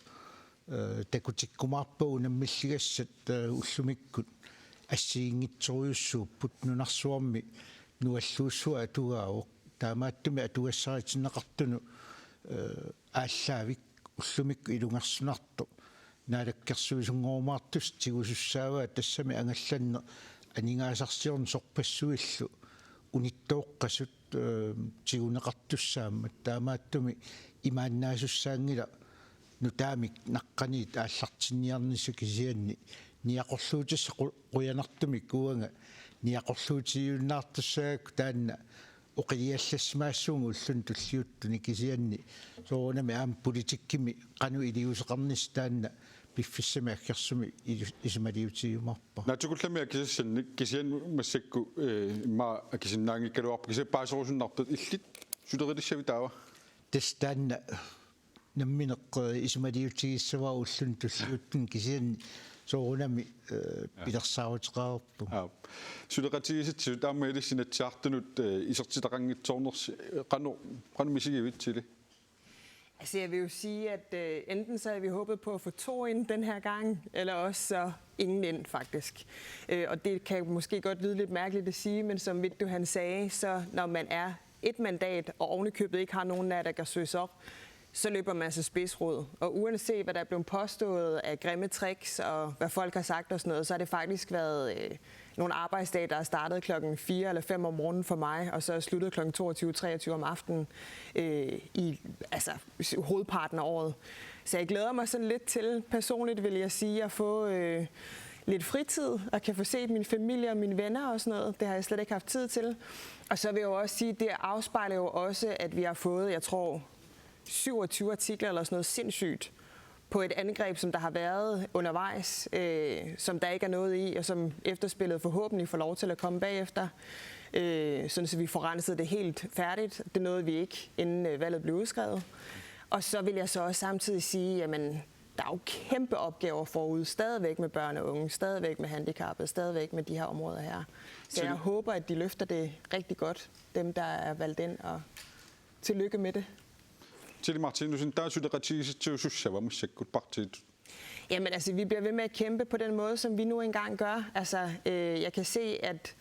takutikkumaarpagut unammilligassat, eh, ullumikkut assigiinngitsorujussuupput, nunarsuarmi nualluussuaq atugaavoq. Taamaattumik atugassaritinneqartunut, eh, aallaavik ullumikkut ilungersunartoq naalakkersuisunngorumaartussaq tigusussaavaat, tassami angallanneq aningaasarsiorneq sorpassuillu unittooqqasut, eh, tiguneqartussaammat. Taamaattumik imaannaasussaanngilaq nutaamik naqqaniit aallartinniarnissaq, kisianni niaqorluutissaq qu-, qujanartumik uanga niaqorluutijunnaartussagakku taanna oqiliallassimaassuunga ulluni tulliuttuni, kisianni soorunami aamma politikkimi qanoq iliuuseqarnissaq taanna piffissami aggersumi ilu-, isumaliutigiumaarpara. Naatsukullammik akisassannik kisianni massakkut, eh, immaqa akisinnaanngikkaluarpoq, kisianni paaserusunnartoq, illit sulerilissavit taava? Tassa taanna nammineq, eh, isumaliutigissavara ulluni tulliuttuni, kisianni soorunami, eh, pilersaaruteqareerpunga. Aap. Suleqatigisassisut aamma ilissi Inatsisartunut, eh, isertitaqanngitsoornersi, eh, qanoq, qanoq misigivit, Tilly? Altså, jeg vil jo sige, at, øh, enten så havde vi håbet på at få to ind den her gang, eller også så ingen ind, faktisk. Øh, og det kan måske godt lyde lidt mærkeligt at sige, men som Vittus han sagde, så når man er et mandat, og ovenikøbet ikke har nogen naalakkersuisoq, så løber man sig spidsrod. Og uanset hvad der er blevet påstået af grimme tricks, og hvad folk har sagt og sådan noget, så har det faktisk været, øh, nogle arbejdsdage, der er startet klokken fire eller fem om morgenen for mig, og så er sluttet klokken toogtyve, treogtyve om aftenen, øh, i, altså, hovedparten af året. Så jeg glæder mig sådan lidt til, personligt vil jeg sige, at få, øh, lidt fritid, og kan få set min familie og mine venner og sådan noget. Det har jeg slet ikke haft tid til. Og så vil jeg jo også sige, det afspejler jo også, at vi har fået, jeg tror, syvogtyve artikler eller sådan noget sindssygt på et angreb, som der har været undervejs, øh, som der ikke er noget i, og som efterspillet forhåbentlig får lov til at komme bagefter, øh, sådan så vi får renset det helt færdigt. Det nåede vi ikke, inden, øh, valget blev udskrevet. Og så vil jeg så også samtidig sige, jamen, der er jo kæmpe opgaver forud, stadigvæk med børn og unge, stadigvæk med handicappede, stadigvæk med de her områder her. Så jeg håber, at de løfter det rigtig godt, dem der er valgt ind, og tillykke med det. Tilly Martinussen, taava suleqatigisassat sussava massakkut partiitut? Jamen altså, vi bliver ved med at kæmpe på den måde, som vi nu engang gør. Altså, øh, jeg kan se, at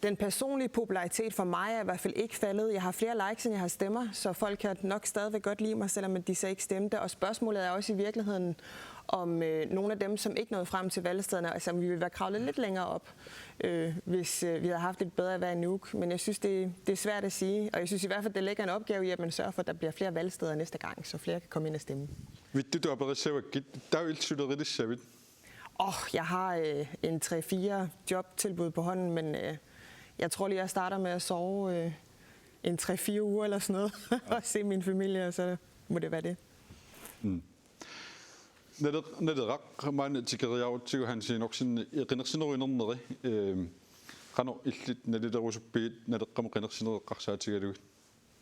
den personlige popularitet for mig er i hvert fald ikke faldet. Jeg har flere likes, end jeg har stemmer, så folk kan nok stadigvæk godt lide mig, selvom at de så ikke stemte. Og spørgsmålet er også i virkeligheden, om, øh, nogle af dem, som ikke nåede frem til valgstederne, altså, om vi ville være kravlet lidt længere op, øh, hvis, øh, vi havde haft et bedre vejr i Nuuk. Men jeg synes, det, det er svært at sige, og jeg synes i hvert fald, det ligger en opgave i, at man sørger for, at der bliver flere valgsteder næste gang, så flere kan komme ind og stemme. Vittus, aperissavakkit, taava illit sulerilissavit? Åh, jeg har, øh, en tre-fire jobtilbud på hånden, men, øh, jeg tror lige, jeg starter med at sove, øh, en tre-fire uger eller sådan noget, og se min familie, og så må det være det. Mm. Naler-, Naleraq, maanna tikeriarutsigu Hans Enoksen, qinersinerup inerneri, ehm, qanoq illit nalilerusuppigit Naleqqamut qinersineq eqqarsaatigalugit?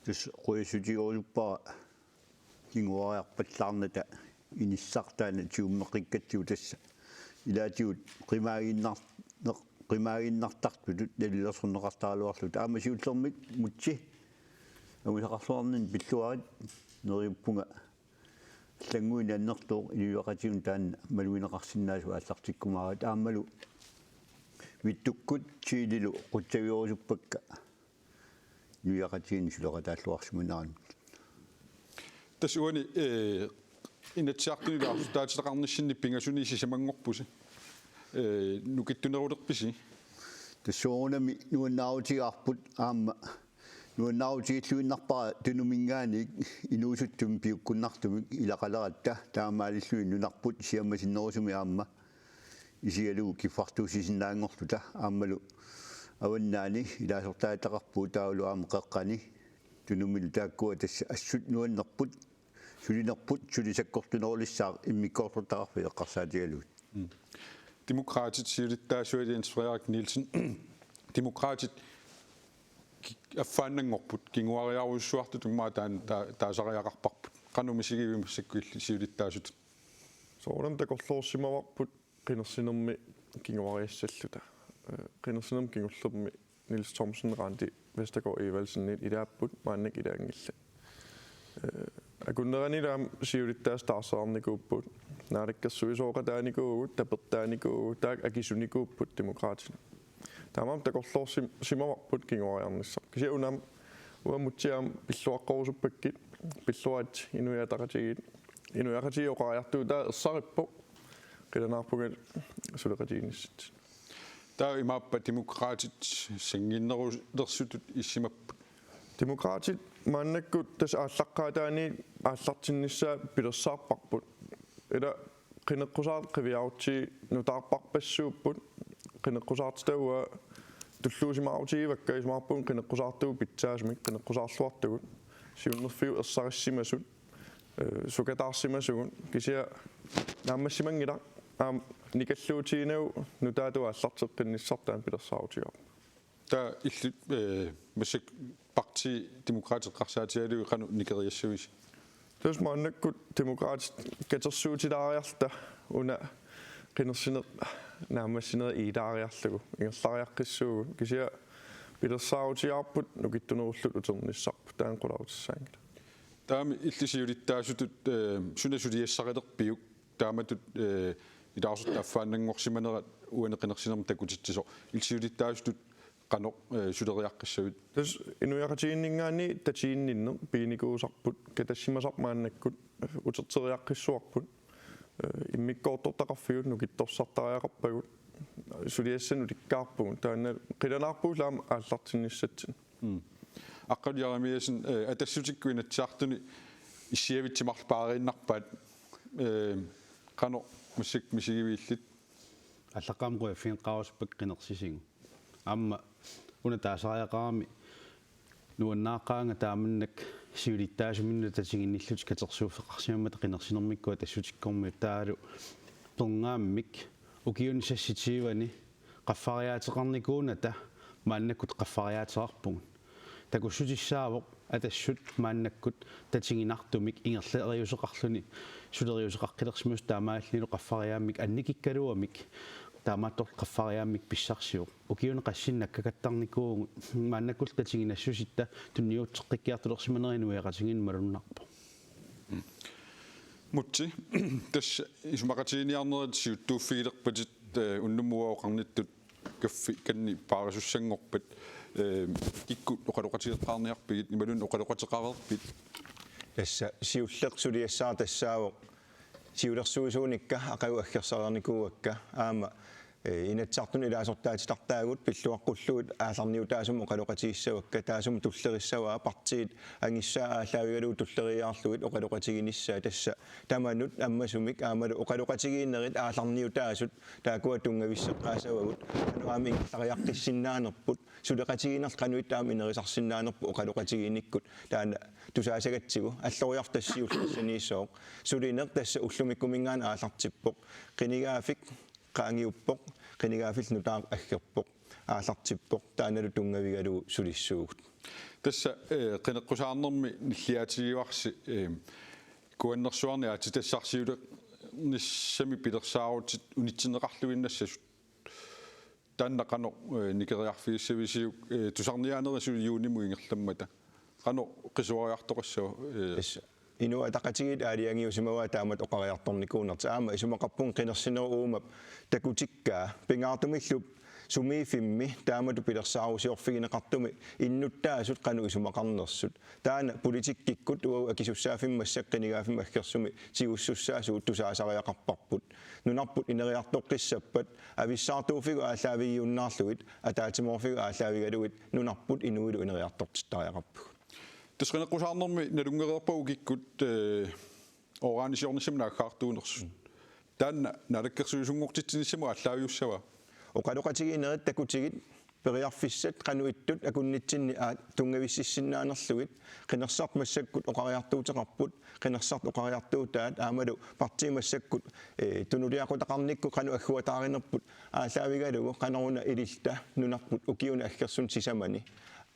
Tassa qujassutigerusuppara kinguariarpallaarnata inissaq taanna tigummeqqikkatsigu, tassa ilaatigut qimaaginnar-, neq-, qimaaginnartartutut nalilersorneqartaraluarluta. Aamma siullermik Múte angusaqarluarnini pilluarit, neriuppunga allannguini annertooq inuiaqatigiinnut taanna malugineqarsinnaasut aallartikkumaaraat, aammalu Vittukkut Tillylu qutsavigerusuppakka inuiaqatigiinni suleqataalluarsimanerannut. Tassa uani, eh, Inatsisartuni ilaasortaatitaqarnissinni pingasuni sisamanngorpusi, eh, nukittunerulerpisi? Tassa soorunami nuannaarutigaarput, aamma nuannaarutigilluinnarpara Tunuminngaanniit inuusuttumik piukkunnartumik ilaqaleratta, taamaalilluni nunarput siammasinnerusumik aamma isigalugu kiffartuussisinnaanngorluta, aammalu Avannaani ilaasortaatitaqarpugut, taavalu aamma Qeqqani, Tunumilu. Taakkua tassa assut nuannerput, sulinerput, suli sakkortunerulissaaq immikkoortortaqarfiit eqqarsaatigalugit. Mm. Demokraatit siulittaasuat Jens Frederik Nielsen, Demokraatit ki-, affaannanngorput, kinguariarujussuartutut immaqa taan-, taa-, taasariaqarparput. Qanoq misigivit massakkut illit siulittaasutut? Soorunami takorloorsimavarput qinersinermi kinguariassalluta. Eh, qinersinermi kingullermi Niels Thomsen, Randi Vestergaard Evaldsenit ilaapput, maannakkut ilaanngillat. Eh, akunneranilu aamma siulittaasut taarserarnikuupput, naalakkersuisooqataanikuuvugut, tapertaanikuuvugut, taakku akisunikuupput Demokraatinut. Taamaammat takorloorsim-, simavarput kinguariarnissaq. Kisianni una aamma uagut Múte aamma pilluaqqorusuppakkit, pilluarit Inuit Ataqatigiit, Inuit Ataqatigiit oqariartuutaat ersarippoq, qilanaarpunga suleqatigiinnissat. Taava imaappa Demokraatit sanngiinnerulersutut issimapput? Demokraatit maannakkut tassa aallaqqaataaniit aallartinnissaat pilersaarparput. Ila qineqqusaartut qiviarutsigit nutaarpassuupput, qineqqusaartitavaa tulluusimaarutigivakka isumaqarpunga qineqqusaartugut pitsaasumik qineqqusaarluartugut siunnerfiup ersarissimasut, eh, sukataarsimasugut kisianni naammassimanngilaq aamma nikalluutiginagu nutaatut aallarteqqinnissartaa pilersaarutigaarput. Taava illit, eh, massakkut partii Demokraatit eqqarsaatigalugit qanoq nikeriassavisi? Tassa maannakkut Demokraatit katersuutilaariarluta una qinersineq naammassineq ilaariarlugu ingerlariaqqissuugut kisianni pilersaarutigaarput nukittunerulluta uternissarput taanna qularutissaanngilaq. Taava illit siulittaasutut, eh, suna suliassarilerpiuk taamatut, eh, ilaasortat affaannanngorsimanerat uani qinersinermi takutitsisoq illit siulittaasutut qanoq, eh, suleriaqqissavit? Tassa inuiaqatigiinninngaanniit tatiginninneq piginikuusarput katassimasarput maannakkut uterteriaqqissuarput, eh, immikkoortortaqarfigut nukittorsartariaqarpagut suliassanik ulikkaarpugut taanna qilanaarpugut aamma aallartinnissatsinnut. Mm. Aqqalu Jeremiassen, eh, Atassutikkut Inatsisartuni issiavitsi marluk paariinnarpaat, eh, qanoq massakkut misigiviillit? Aallaqqaammut qujaffigeqqaarusuppat qinersisigut. Aamma una taasariaqarami nuannaaqqaanga taamannak siulittaasuminnut tatiginnillutik katersuuffeqarsimammata qinersinermikkut Atassutikkormiut taavalu pernaammik ukiuni sassitiivani qaffariaateqarnikuunata maannakkut qaffariaateqarpugut. Takussutissaavoq Atassut maannakkut tatiginartumik ingerlariuseqarluni suleriuseqaqqilersimasut taamaalillunilu qaffariaammik annikikkaluamik taamaattorli qaffariaammik pissarsivoq. Ukiuni qassinni nakkakattarnikuuvugut maannakkut tatiginassusitta tunniuteqqikkiartulersimanerat inuiaqatigiinni malunnarpoq. Mutsi, tassa isumaqatiginiarnerit siuttuuffigilerpatit, eh, unnummut uanga oqarnittut kaffi kanni paarisussanngorpat, eh, kikkut oqaloqatigeqqaarniarpigit, imaluunniit oqaloqateqareerpit? Tassa siulleq suliassaaq tassaavoq siulersuisuunikka aqagu aggersareernikuuakka aamma, eh, Inatsisartuni ilaasortaatitartaagut pilluaqqullugit aallarniutaasumik oqaloqatigissavakka taassuma tullerissavaa partiit angissaa aallaavigalugu tulleriiaarlugit oqaloqatiginissaa tassa tamanut ammasumik aammalu oqaloqatigiinnerit aallarniutaasut taakkua tunngavisseqqaassavagut qanoq aamma ingerlariaqqissinnaanerput suleqatigiinnerlu qanoq ittoq aamma inerisarsinnaanerput oqaloqatigiinnikkut taanna tusaasagatsigu alloriarfik tassa siulleq tassaniissooq sulineq tassa ullumikkuminngaanniit aallartippoq qinigaaffik qaangiuppoq qinigaaffillu nutaaq aggerpoq aallartippoq taannalu tunngavigalugu sulissuugut. Tassa, eh, qineqqusaarnermi nilliaatigivarsi, eh, kuannersuarni aatsitassarsiulernissami pilersaarutit unitsinneqarluinnassasut. Taanna qanoq, eh, nikeriarfigissavisiuk, eh, tusarniaanerisut juunimut ingerlammata? Qanoq qisuariartoqassava, eh? Tassa Inuit Ataqatigiit aalajangiusimavaat taamatut oqariartornikuunertik. Aamma isumaqarpunga qinersinerup uuma takutikkaa. Pingaartumillu sumiiffimmi taamatut pilersaarusiorfigineqartumi innuttaasut qanoq isumaqarnersut. Taanna politikkikkut uagut akisussaaffimmi massakkut qinigaaffimmi aggersumi tigussussaasugut tusaasariaqarparput. Nunarput ineriartoqqissappat avissaartuuffigut aallaavigiunnaarlugit ataatsimoorfigut aallaavigalugit nunarput inuilu ineriartortittariaqarpugut. Tassa qineqqusaarnermi nalunngereerpagut kikkut, eh, oranisiornissamut naaggaartuunersut. Taanna naalakkersuisunngortitsinissamut aallaaviussava? Oqaloqatigiinnerit takutigit periarfissat qanoq ittut akunnitsinni aat tunngavississinnaanerlugit qinersisartut massakkut oqariartuuteqarput qinersisartut oqariartuutaat aammalu partiit massakkut, eh, tunuliaqutaqarnikkut qanoq agguataarinerput aallaavigalugu qanoruna ililluta nunarput ukiuni aggersuni sisamani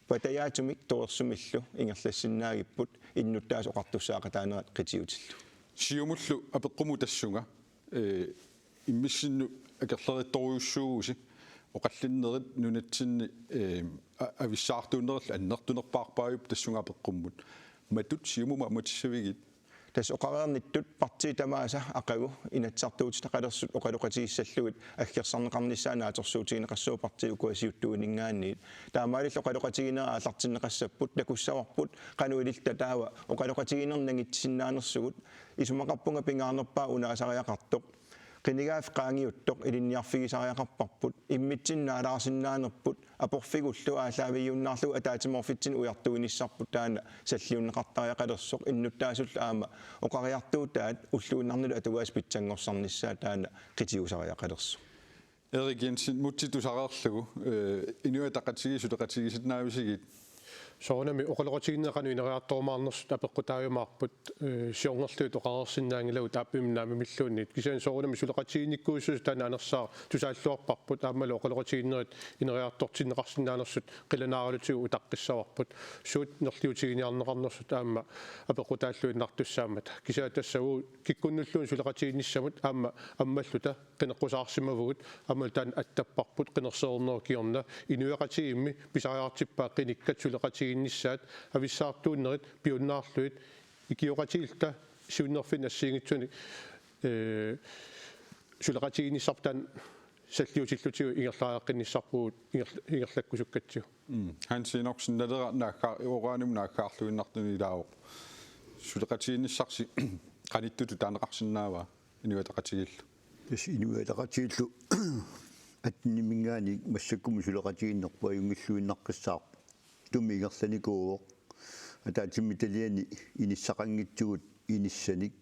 patajaatsumik torersumillu ingerlassinnaagipput innuttaasut oqartussaaqataanerat qitiutillugu. Siumullu apeqqummut tassunga, eh, immissinnut akerlerittorujussuuvusi oqallinnerit nunatsinni, eh, a-, avissaartuunnerillu annertunerpaarpaajupput tassunga apeqqummut. Matut Siumumut ammatissavigit? Tassa oqareernittut partiit tamaasa aqagu inatsisartuutitaqalersut oqaloqatigissallugit aggersarneqarnissaat naatsorsuutigineqassaaq partiit ukua siuttuuningaanniit. Taamaalillu oqaloqatigiinnerit aallartinneqassapput takussavarput qanoq ililluta taava oqaloqatigiinnermi nangitsisinnaanersugut isumaqarpunga pingaarnerpaaq unaasariaqartoq. Qinigaaffik qaangiuttoq ilinniarfigisariaqarparput immitsinnut naalaarsinnaanerput aporfigullu aallaavigiunnaarlugu ataatsimoorfitsinni ujartuinissarput taanna salliunneqartariaqalersoq innuttaasullu aamma oqariartuutaat ulluinnarnilu atugaasa pitsanngorsarnissaa taanna qitiusariaqalersoq. Erik Jensen, Mutsi tusareerlugu, eh, Inuit Ataqatigiit suleqatigisinnaavisigiit? Soorunami oqaloqatigiinneq qanoq ineriartorumaarnersut apeqqutaajumaarput, eh, siornerlugit oqareersinnaanngilagut aappimmi naammamilluunniit. Kisianni soorunami suleqatigiinnikkuussuseq taanna anersaaq tusaalluarparput, aammalu oqaloqatigiinnerit ineriartortinneqarsinnaanersut qilanaaralutigu utaqqissavarput. Suut nerliutiginiarneqarnersut aamma apeqqutaalluinnartussaammata. Kisianni tassa uagut kikkunnulluunniit suleqatigiinnissamut aamma ammalluta qineqqusaarsimavugut, aammalu taanna attapparput qinersinerup kingorna. Inuiaqatigiimmi pisariaqartippaat qinikkat suleqatigiinnissaat, avissaartuunnerit piunnaarlugit, ikioqatigiilluta siunnerfinni assigiinngitsunik, eh, suleqatigiinnissarput taanna salliutillutigu ingerlariaqqinnissarpugut inger-, ingerlakkusukkatsigu. Mm. Hans Enoksen, Naleraq naagga-, uranimut naaggaarluinnartuni ilaavoq. Suleqatigiinnissarsi qanittutut taaneqarsinnaava Inuit Ataqatigiillu? Tassa Inuit Ataqatigiillu atteniminngaanniit massakkumut suleqatigiinnerput ajunngilluinnaqqissaarpoq. Tumi ingerlanikuuvoq. Ataatsimiititaliani inissaqanngitsugut inissanik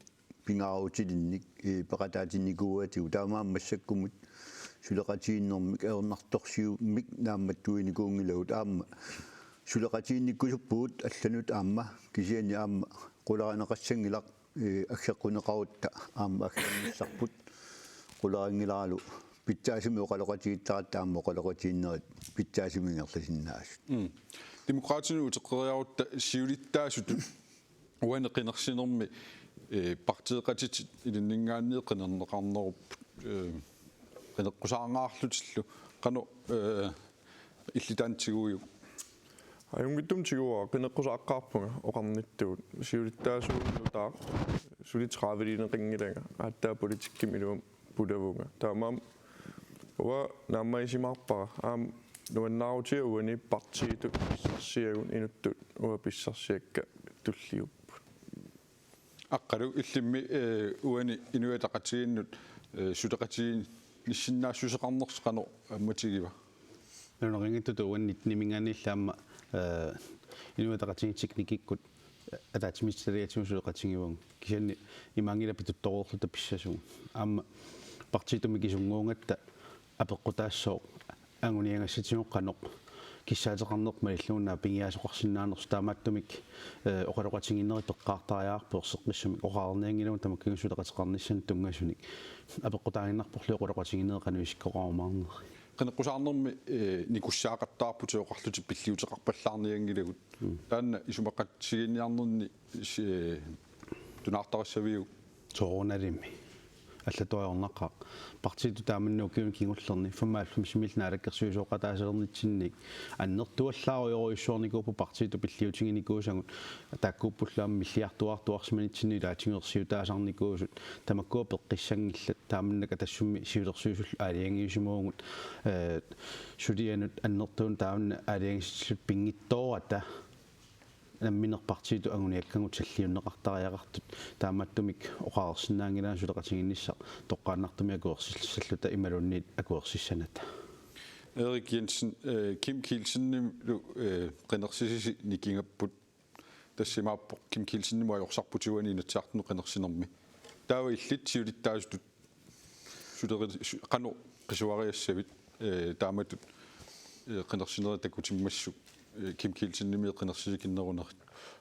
pingaarutilinnik, eh, peqataatinnikuuatigut. Taamaammat massakkumut suleqatigiinnermik ajornartorsiummik naammattuinikuunngilagut, aamma suleqatigiinnikkusuppugut allanut aamma, kisianni aamma qularineqassanngilaq, eh, aggeqquneqarutta aamma aggernissarput. Qularinngilaaralu pitsaasumik oqaloqatigiittaratta aamma oqaloqatigiinnerit pitsaasumik ingerlasinnaasut. Mm. Demokraatinut uteqqeriarutta siulittaasutut uani qinersinermi, eh, partiiqatitit ilinninngaanniit qinerneqarnerupput, eh, qineqqusaarlutillu, qanoq, eh, illit taanna tiguiuk? Ajunngitsumik tiguara, qineqqusaaqqaarpunga oqarnittuut. Siulittaasuunnutaaq, suli tredive-lineqanngilanga, aatsaat politikkimi iluamik pulavunga. Taamaammat uanga naammagisimaappara aamma nuannaarutiga uani partiitut pissarsiagut, inuttut uanga pissarsiakka tulliupput. Aqqalu, illimmi, eh, uani Inuit Ataqatigiinnut, eh, suleqatigiinnissinnaassuseqarnersi qanoq ammatigiva? Nalunanngitsutut uani nitten-iminngaanniilli aamma, eh, Inuit Ataqatigiit teknikkikkut ataatsimiititaliatigut suleqatigivagut. Kisianni imaanngilaq pituttoreerluta pissasugut. Aamma partiitut mikisunnguugatta apeqqutaassooq anguniagassatigut qanoq kissaateqarnerput malillugu naapingiaasoqarsinnaanersoq, taamaattumik, eh, oqaloqatigiinnerit peqqaartariaqarput erseqqissumik, oqareernianngilagut tamakkigut suleqateqarnissaannut tunngasunik. Apeqqutaaginnarporlu oqaloqatigiinnerit qanoq isikkoqarumaarneri. Qineqqusaarnermi, eh, nikussaaqattaarputit oqarlutit pilliuteqarpallaarnianngilagut. Mm. Taanna isumaqatigiinniarnerni si-, eh, tunaartarissaviuk? Soorunalimi. Allatut ajornaqaaq. Partiitut taamannak ukiuni kingullerni femoghalvfemsimilli naalakkersuisooqataasalernitsinni annertuallaarujorujussuarnikuupput partiitut pilliutiginikuusagut, taakkuuppullu aamma milliartuartuarsimanitsinni ilaatigut ersiutaasarnikuusut, tamakkua peqqissanngillat. Taamannakku Atassummi siulersuisullu aalajangiusimavugut, eh, sulianut annertuunut taamani aalajangiisilluta pinngitsoorata nammineq partiitut anguniakkagut salliunneqartariaqartut, taamaattumik oqareersinnaanngilagut suleqatigiinnissaq toqqaannartumik akuersissalluta imaluunniit akuersissanata. Erik Jensen, eh, Kim Kielsenimilu, eh, qinersisisi nikingapput. Tassa imaappoq Kim Kielsenimut ajorsarputit uani Inatsisartunut qinersinermi. Taava illit siulittaasutut suleri-, su-, qanoq qisuariassavit, eh, taamatut, eh, qinersinerit takutimmassuk, eh, Kim Kielsenimit qinersisikinnerunerit?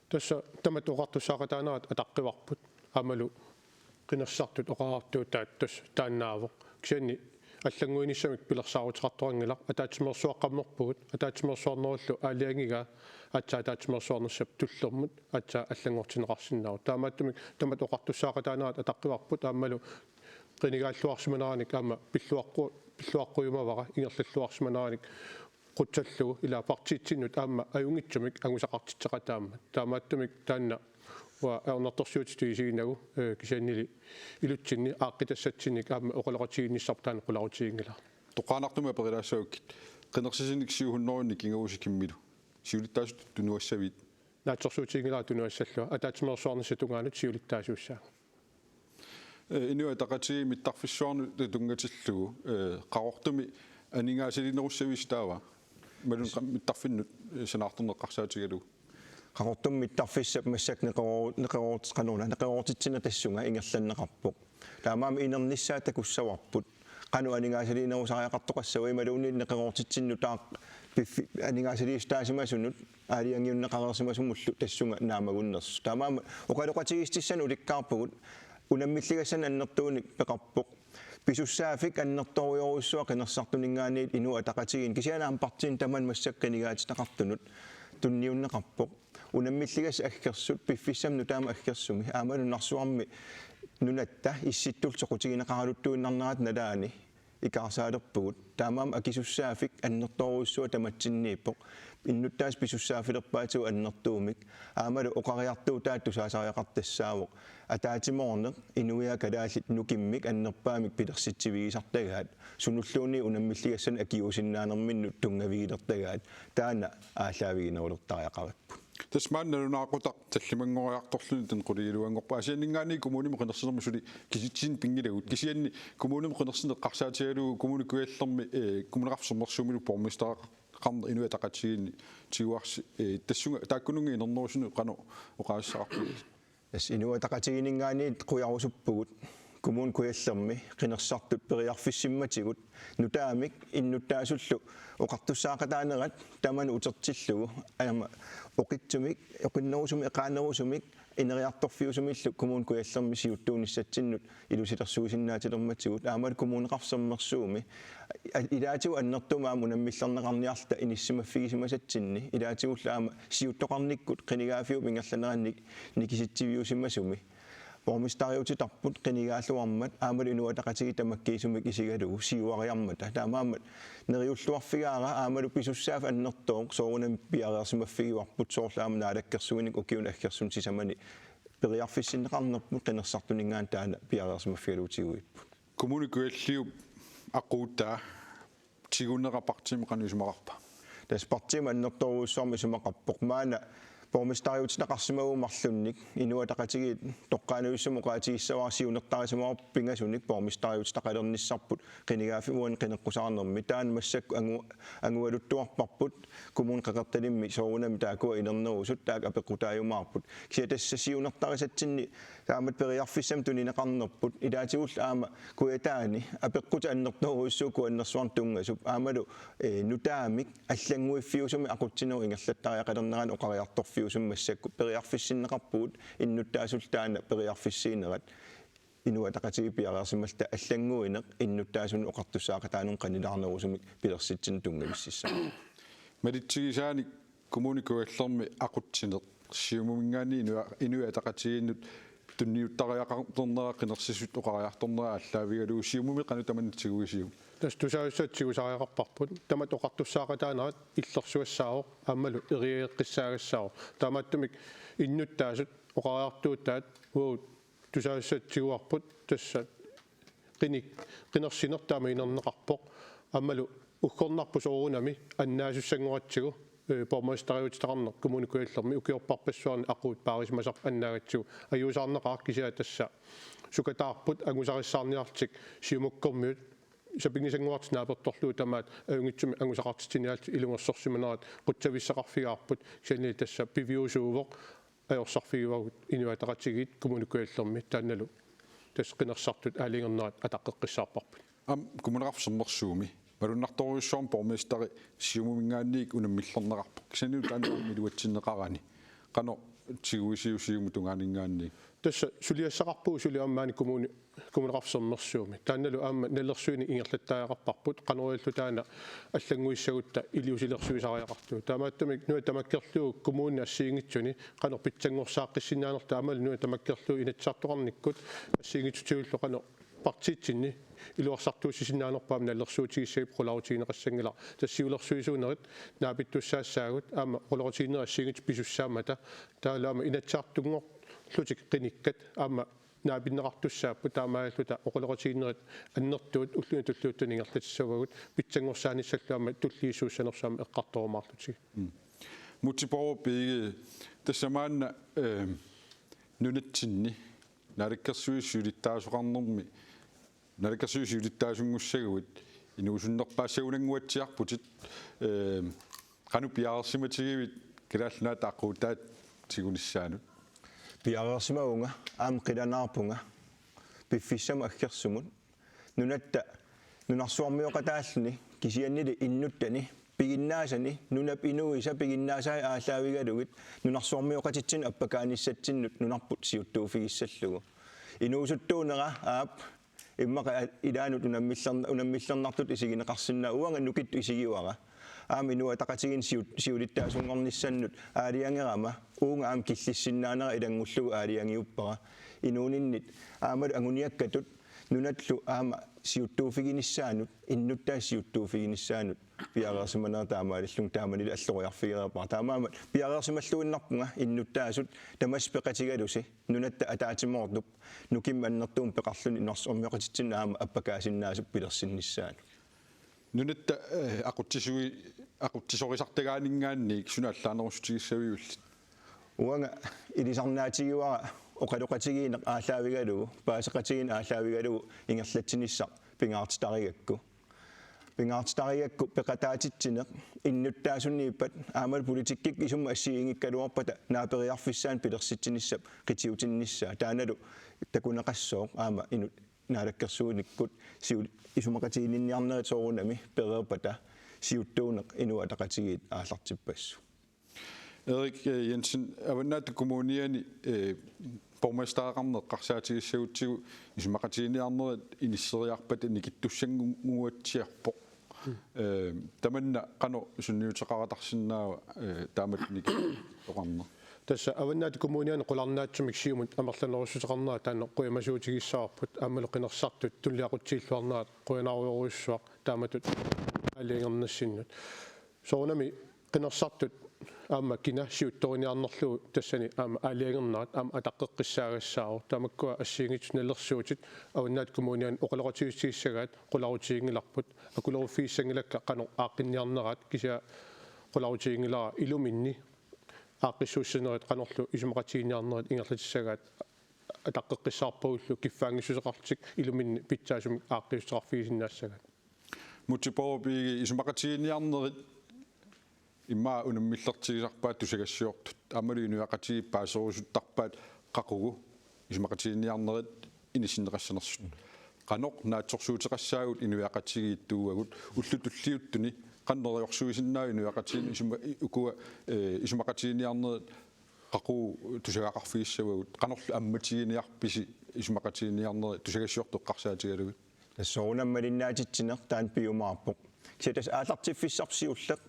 Tassa tamatta oqartussaaqataanerat ataqqivarput. Aammalu qinersisartut oqartuutaat tassa taannaavoq. Kisianni allannguinissamik pilersaaruteqartoqanngilaq, ataatsimeersuaqqammerpugut, ataatsimeersuarnerullu aalajangigaa aatsaat ataatsimeersuarnissap tullermut aatsaat allanngortinneqarsinnaavoq. Taamaattumik tamatta oqartussaaqataanerat ataqqivarput, aammalu qinigaalluarsimaneranik aamma pilluaqqu-, pilluaqqujumavara ingerlalluarsimaneranik qutsallugu, ila partiitsinnut aamma ajunngitsumik angusaqartitseqataammat. Taamaattumik taanna uanga ajornartorsiutitut isiginagu, eh, kisiannili ilutsinni aaqqitassatsinnit aamma oqaloqatigiinnissarput taanna qularutiginngilara. Toqqaannartumik aperilaassavakkit, qinersisinik syv hundrede nikingavusi Kimmilu. Siulittaasutut tunuassavit? Naatsorsuutiginngilara tunuassallunga, ataatsimeersuarnissap tungaanut siulittaasuussaagut. Eh, Inuit Ataqatigiit mittarfissuarnut tunngatillugu, eh, Qaqortumi aningaasaliinerussavisi taava? Imaluunniit qa-, mittarfinnut, eh, sanaartorneq eqqarsaatigalugu. Qaqortumi mittarfissap massakkut neqeroo-, neqeroo-, qanoruna, neqeroortitsineq tassunga ingerlanneqarpoq. Taamaammat inernissaa takussavarput. qanoq aningaasaliinerusariaqartoqassava imaluunniit neqeroortitsinnut taaq piffi-, aningaasaliissutaasimasunut aalajangiunneqareersimasumullu tassunga naamagunnersoq. Taamaammat oqaloqatigiissutissat ulikkaarpugut, unammilligassanik annertuunik peqarpoq. Pisussaaffik annertoorujussuaq qinersisartuninngaanniit Inuit Ataqatigiinni, kisianni aamma partiini tamanna massakkut qinigaatitaqartunut tunniunneqarpoq. Unammilligassat aggersut piffissami nutaami aggersumi aammalu nunarsuarmi nunatta issittullu soqutigineqaraluttuinnarnerata nalaani ikaarsaalerpugut. Taamaammat akisussaaffik annertoorujussuaq tamatsinniippoq. Innuttaasut pisussaaffilerpaatigut annertuumik. Aammalu oqariartuutaat tusaasariaqartoq tassaavoq ataatsimoorneq inuiaat kalaallit nukimmik annerpaamik pilersitsivigisartagaat, sunulluunniit unammilligassanik akiuusinnaanerminnut tunngavigilertagaat, taanna aallaaviginerulertariaqaripput. Tassa maanna nalunaaqutaq tallimanngoriartorluni taanna qulingiluanngorpoq. Aasianninngaanniit kommunimi qinersinermi suli kisitsisit pinngilagut. Kisianni kommunimi qinersineq eqqarsaatigalugu Kommune Kujallermi, eh, Kommuneqarfik Sermersuumilu borgmestereqarneq Inuit Ataqatigiinni tiguarsi, eh, tassunga taakkununnga inernerusunut qanoq oqaasissaqarpiuk? Tassa Inuit Ataqatigiinninngaanniit qujarusuppugut Kommune Kujallermi qinersisartut periarfissimmatigut, nutaamik innuttaasullu oqartussaaqataanerat tamanut utertillugu, aamma oqitsumik, oqinnerusumik, eqaannerusumik, ineriartorfiusumillu Kommune Kujallermi siuttuunissatsinnut ilusilersuisinnaatilermatigut, aammalu Kommuneqarfik Sermersuumi a-, ilaatigut annertuumik aamma unammillerneqarniarluta inissisimaffigisimasatsinni, ilaatigullu aamma siuttoqarnikkut qinigaaffiup ingerlanerannik nikisitsiviusimasumi borgmesteriutitarput qinigaalluarmat aammalu Inuit Ataqatigiit tamakkiisumik isigalugu siuariarmata. Taamaammat neriulluarfigaara aammalu pisussaaffik annertooq soorunami piareersimaffigivarput, soorlu aamma naalakkersuinik ukiuni aggersuni sisamani periarfissinneqarnerput qinersisartuninngaanniit taanna piareersimaffigalugu tiguipput. Kommune Kujalliup aquutaa tigunera partiimi qanoq isumaqarpa? Tassa partiimi annertoorujussuarmik isumaqarpoq. Maanna borgmesteriutitaqarsimaguit marlunnik Inuit Ataqatigiit toqqaannartumik oqaatigissavara siunertarisimavarput pingasunik borgmesteriutitaqalernissarput qinigaaffiup uani qineqqusaarnermi. Taanna massakkut angu-, angugaluttuarparput Kommune Qeqertalimmi soorunami taakkua inernerusut taakku apeqqutaajumaarput. Kisianni tassa siunertarisatsinni taamatut periarfissamik tunineqarnerput, ilaatigullu aamma Kujataani apeqqutit annertoorujussuupput kuannersuarnut tunngasup, aammalu, eh, nutaamik allannguiffiusumik aqutsinerup ingerlattariaqalernerani oqariartorfiusumik massakkut periarfissinneqarpugut innuttaasullu taanna periarfissiinerat Inuit Ataqatigiit piareersimalluta allannguineq innuttaasunut oqartussaaqataanermut qanilaarnerusumik pilersitsineq tunngavississaaq. Malitsigisaanik Kommune Kujallermi aqutsineq Siumuminngaanniit Inua-, Inuit Ataqatigiinnut tunniuttariaqartornera qinersisut oqariartornera aallaavigalugu Siumumi qanoq tamanna tiguisiuk? Tassa tusagassat tigusariaqarparput. Tamatta oqartussaaqataanerat illersugassaavoq aammalu eriageqqissaagassaavoq. Taamaattumik innuttaasut oqariartuutaat uagut tusagassat tiguarput, tassa qinik-, qinersineq taama inerneqarpoq. Aammalu uggornarpoq soorunami annaasussanngortigu, eh, borgmesteriutitaqarneq Kommune Kujallermi ukiorparpassuarni aquut paarisimasarput annaagatsigu. Ajuusaarnaqaaq, kisianni tassa sukataarput angusarissaarniarlutik Siumukkormiut sapinngisanngortut naapertorlugit tamaat ajunngitsumik angusaqartitsiniarlutik ilungersorsimanerat qutsavissaqarfigaarput, kisianni tassa piviusuuvoq ajorsarfigivagut Inuit Ataqatigiit Kommune Kujallermi, taannalu tassa qinersisartut aalajangernerat ataqqeqqissaarparput. Aamma Kommuneqarfik Sermersuumi malunnartorujussuarmik borgmesteri Siumuminngaanniit unammillerneqarpoq. Kisianni taanna aamma iluatsinneqarani qanoq tiguisiuk Siumup tungaaninngaanniit? Tassa suliassaqarpugut suli aamma maani kommuni-, Kommuneqarfik Sermersuumi. Taannalu aamma nalilersuineq ingerlattariaqarparput, qanoq ililluta taanna allannguissagutta iliuusilersuisariaqartugut. Taamaattumik nuna tamakkerlugu kommunini assigiinngitsuni qanoq pitsanngorsaaqqissinnaanerluta aammalu nuna tamakkerlugu Inatsisartoqarnikkut assigiinngitsutigullu qanoq partiitsinni iluarsartuussisinnaanerput aamma nalilersuutigissagutta qularutigineqassanngilaq. Tassa siulersuisuunerit naapittussaassaagut aamma oqaloqatigiinnerit assigiinngitsut pisussaammata, taavalu aamma Inatsisartunngorlutik qinikkat aamma naapinneqartussaapput, taamaalilluta oqaloqatigiinnerit annertuut ulluni tulliuttuni ingerlatissavagut, pitsanngorsaanissarlu aamma tulliissuussanersuarmi eqqartorumaarlutigit. Mm. Múte Bourup Egede, tassa maanna, eh, nunatsinni Naalakkersuisut siulittaasoqarnermi, Naalakkersuisut siulittaasunngussaguit inuusunnerpaassagunannguatsiarputit, eh, qanoq piareersimatigivit Kalaallit Nunaata aquutaat tigunissaanut? Piareersimavunga, aamma qilanaarpunga piffissami aggersumi. Nunatta Nunarsuarmioqataalluni kisiannili innuttani piginnaasani nunap inuisa piginnaasai aallaavigalugit nunarsuarmioqatitsinnut appakaanissatsinnut nunarput siuttuuffigissallugu. Inuusuttuunera aap immaqa a-, ilaannut unammillerna-, unammillernartutut isigineqarsinnaavoq, uanga nukittut isigivara. Aamma Inuit Ataqatigiinni siut-, siulittaasunngornissannut aalajangerama uunga aamma killissinnaanera ilanngullugu aalajangiuppara. Inuuninnit aammalu anguniakkatut nunallu aamma siuttuuffiginissaanut, innuttaasut siuttuuffiginissaanut piareersimanera taamaalillunga taamanili alloriarfigereerpara. Taamaammat piareersimalluinnarpunga innuttaasut tamassi peqatigalusi nunatta ataatsimoortup nukimmat annertuumik peqarluni nunarsuarmioqatitsinnut aamma appakaasinnaasup pilersinnissaanut. Nunatta, eh, aqutsisui-, aqutsisorisartagaaninngaanniit suna allaanerussutigissaviullit? Uanga ilisarnaatigivara oqaloqatigiinneq aallaavigalugu, paaseqatigiinneq aallaavigalugu ingerlatsinissaq pingaartitarigakku. Pingaartitarigakku peqataatitsineq innuttaasuniippat aammalu politikkikkut isummat assigiinngikkaluarpata naaperiarfissaanut pilersitsinissap qitiutinnissaa. Taannalu takuneqassooq aamma inut naalakkersuinikkut siul-, isumaqatiginninniarnerit soorunami pereerpata siuttuuneq Inuit Ataqatigiit aallartippassuk. Erik, eh, Jensen, Avannaata Kommuniani, eh, borgmestereqarneq eqqarsaatigissagutsigu isumaqatiginninniarnerit inisseriarpata nikittussannguatsiarpoq. Eh, tamanna qanoq sunniuteqaratarsinnaava, eh, taamatut nikittoqarneq? Tassa Avannaata Kommuniani qularnaatsumik Siumut amerlanerussuteqarnera taanna qujamasuutigissavarput, aammalu qinersisartut tulliaqutsiilluarnerat qujanarujorujussuaq taamatut aalajangernassinnut. Soorunami qinersisartut aamma kina siuttoriniarnerlugu tassani aamma aalajangernerat aamma ataqqeqqissaagassaavoq. Tamakkua assigiinngitsut nalersuutit Avannaata Kommuniani oqaloqatigiissutigissagaat qularutiginngilarput. Akuleruffigissanngilakka qanoq aaqqinniarneraat, kisianni qularutiginngilara iluminni aaqqissuussinerit qanorlu isumaqatiginninniarnerit ingerlatissagaat ataqqeqqissaarpagullu kiffaanngissuseqarlutik iluminni pitsaasumik aaqqiissuteqarfigisinnaassagaat. Múte Bourup Egede, isumaqatiginninniarnerit immaqa unammillertigisarpaat tusagassiortut, aammalu inuiaqatigiit paaserusuttarpaat qaqugu isumaqatiginninniarnerit inissinneqassanersut. Qanoq naatsorsuuteqassaagut inuiaqatigiittuuagut, ullut tulliuttuni qanoq neriorsuisinnaaviuk inuiaqatigiinni isuma-, i-, ukua, eh, isumaqatiginninniarnerit qaqugu tusagaqarfigissavagut, qanorlu ammatiginiarpisi isumaqatiginninniarnerit tusagassiortut eqqarsaatigalugit? Tassa soorunami malinnaatitsineq taanna piumaarpoq. Kisianni tassa aallartiffissarput siulleq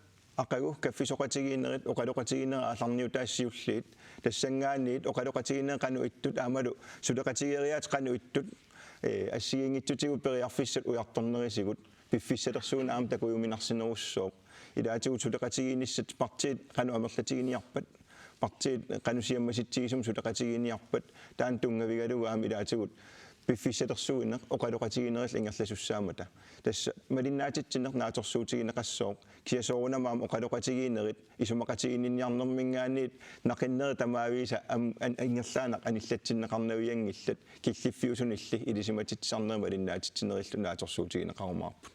aqagu kaffisoqatigiinnerit, oqaloqatigiinnerit aallarniutaat siulliit. Tassanngaanniit oqaloqatigiinnerit qanoq ittut aammalu suleqatigeeriaaseq qanoq ittut, eh, assigiinngitsutigut periarfissat ujartornerisigut piffissalersuineq aamma takujuminarsinerussooq. Ilaatigut suleqatigiinnissat partiit qanoq amerlatiginiarpat, partiit qanoq siammasitsigisumik suleqatigiinniarpat, taanna tunngavigalugu aamma ilaatigut piffissalersuineq oqaloqatigiinnerillu ingerlasussaammata. Tassa malinnaatitsineq naatsorsuutigineqassooq, kisianni soorunami aamma oqaloqatigiinnerit isumaqatiginninniarnerminngaanniit naqinnerit tamaavisa am-, an-, ingerlaannaq anillatsinneqarnavianngillat, killiffiusunilli ilisimatitsisarnerit malinnaatitsinerillu naatsorsuutigineqarumaarput.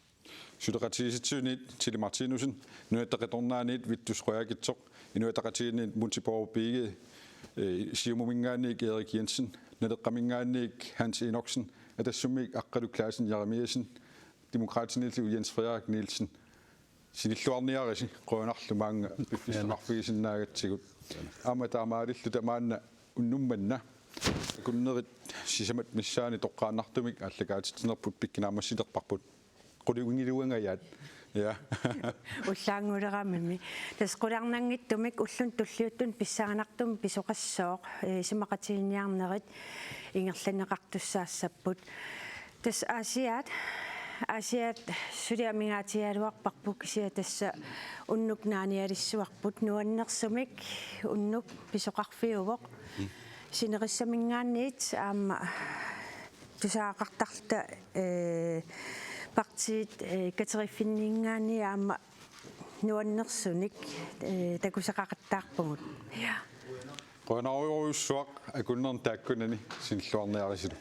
Suleqatigiissitsisuniit Tilly Martinussen, Nunatta Qitornaaniit Vittus Qujaukitsoq, Inuit Ataqatigiinniit Múte Bourup Egede, eh, Siumuminngaanniit Erik Jensen, Naleqqaminngaanniit Hans Enoksen, Atassummiit Aqqaluk Clausen Jeremiassen, Demokraatiniillu Jens Frederik Nielsen, sinilluarniarisi, qujanarlu maanga piffissaqarfigisinnaagatsigut. Aamma taamaalilluta maanna unnuk manna akunnerit sisamat missaanni toqqaannartumik aallakaatitsinerput pikkinaammassilerparput. Qulingiluangajaat. Ja. Ullaannguleramimmi. Tassa qularnanngitsumik ulluni tulliuttuni pissanganartumik pisoqassooq, eh, isumaqatiginninniarnerit ingerlanneqartussaassapput. Tassa Aasiaat, Aasiaat suli amigaatigigaluarparput, kisianni tassa unnuk naanialissuarput, nuannersumik unnuk pisoqarfiuvoq. Sinerissaminngaanniit aamma tusagaqartarluta, eh, partiit, eh, kateriffinninngaanniit aamma nuannersunik, eh, takusaqaqattaarpugut. Ja. Qujanarujorujussuaq akunnerni taakkunani sinilluarniarisilu.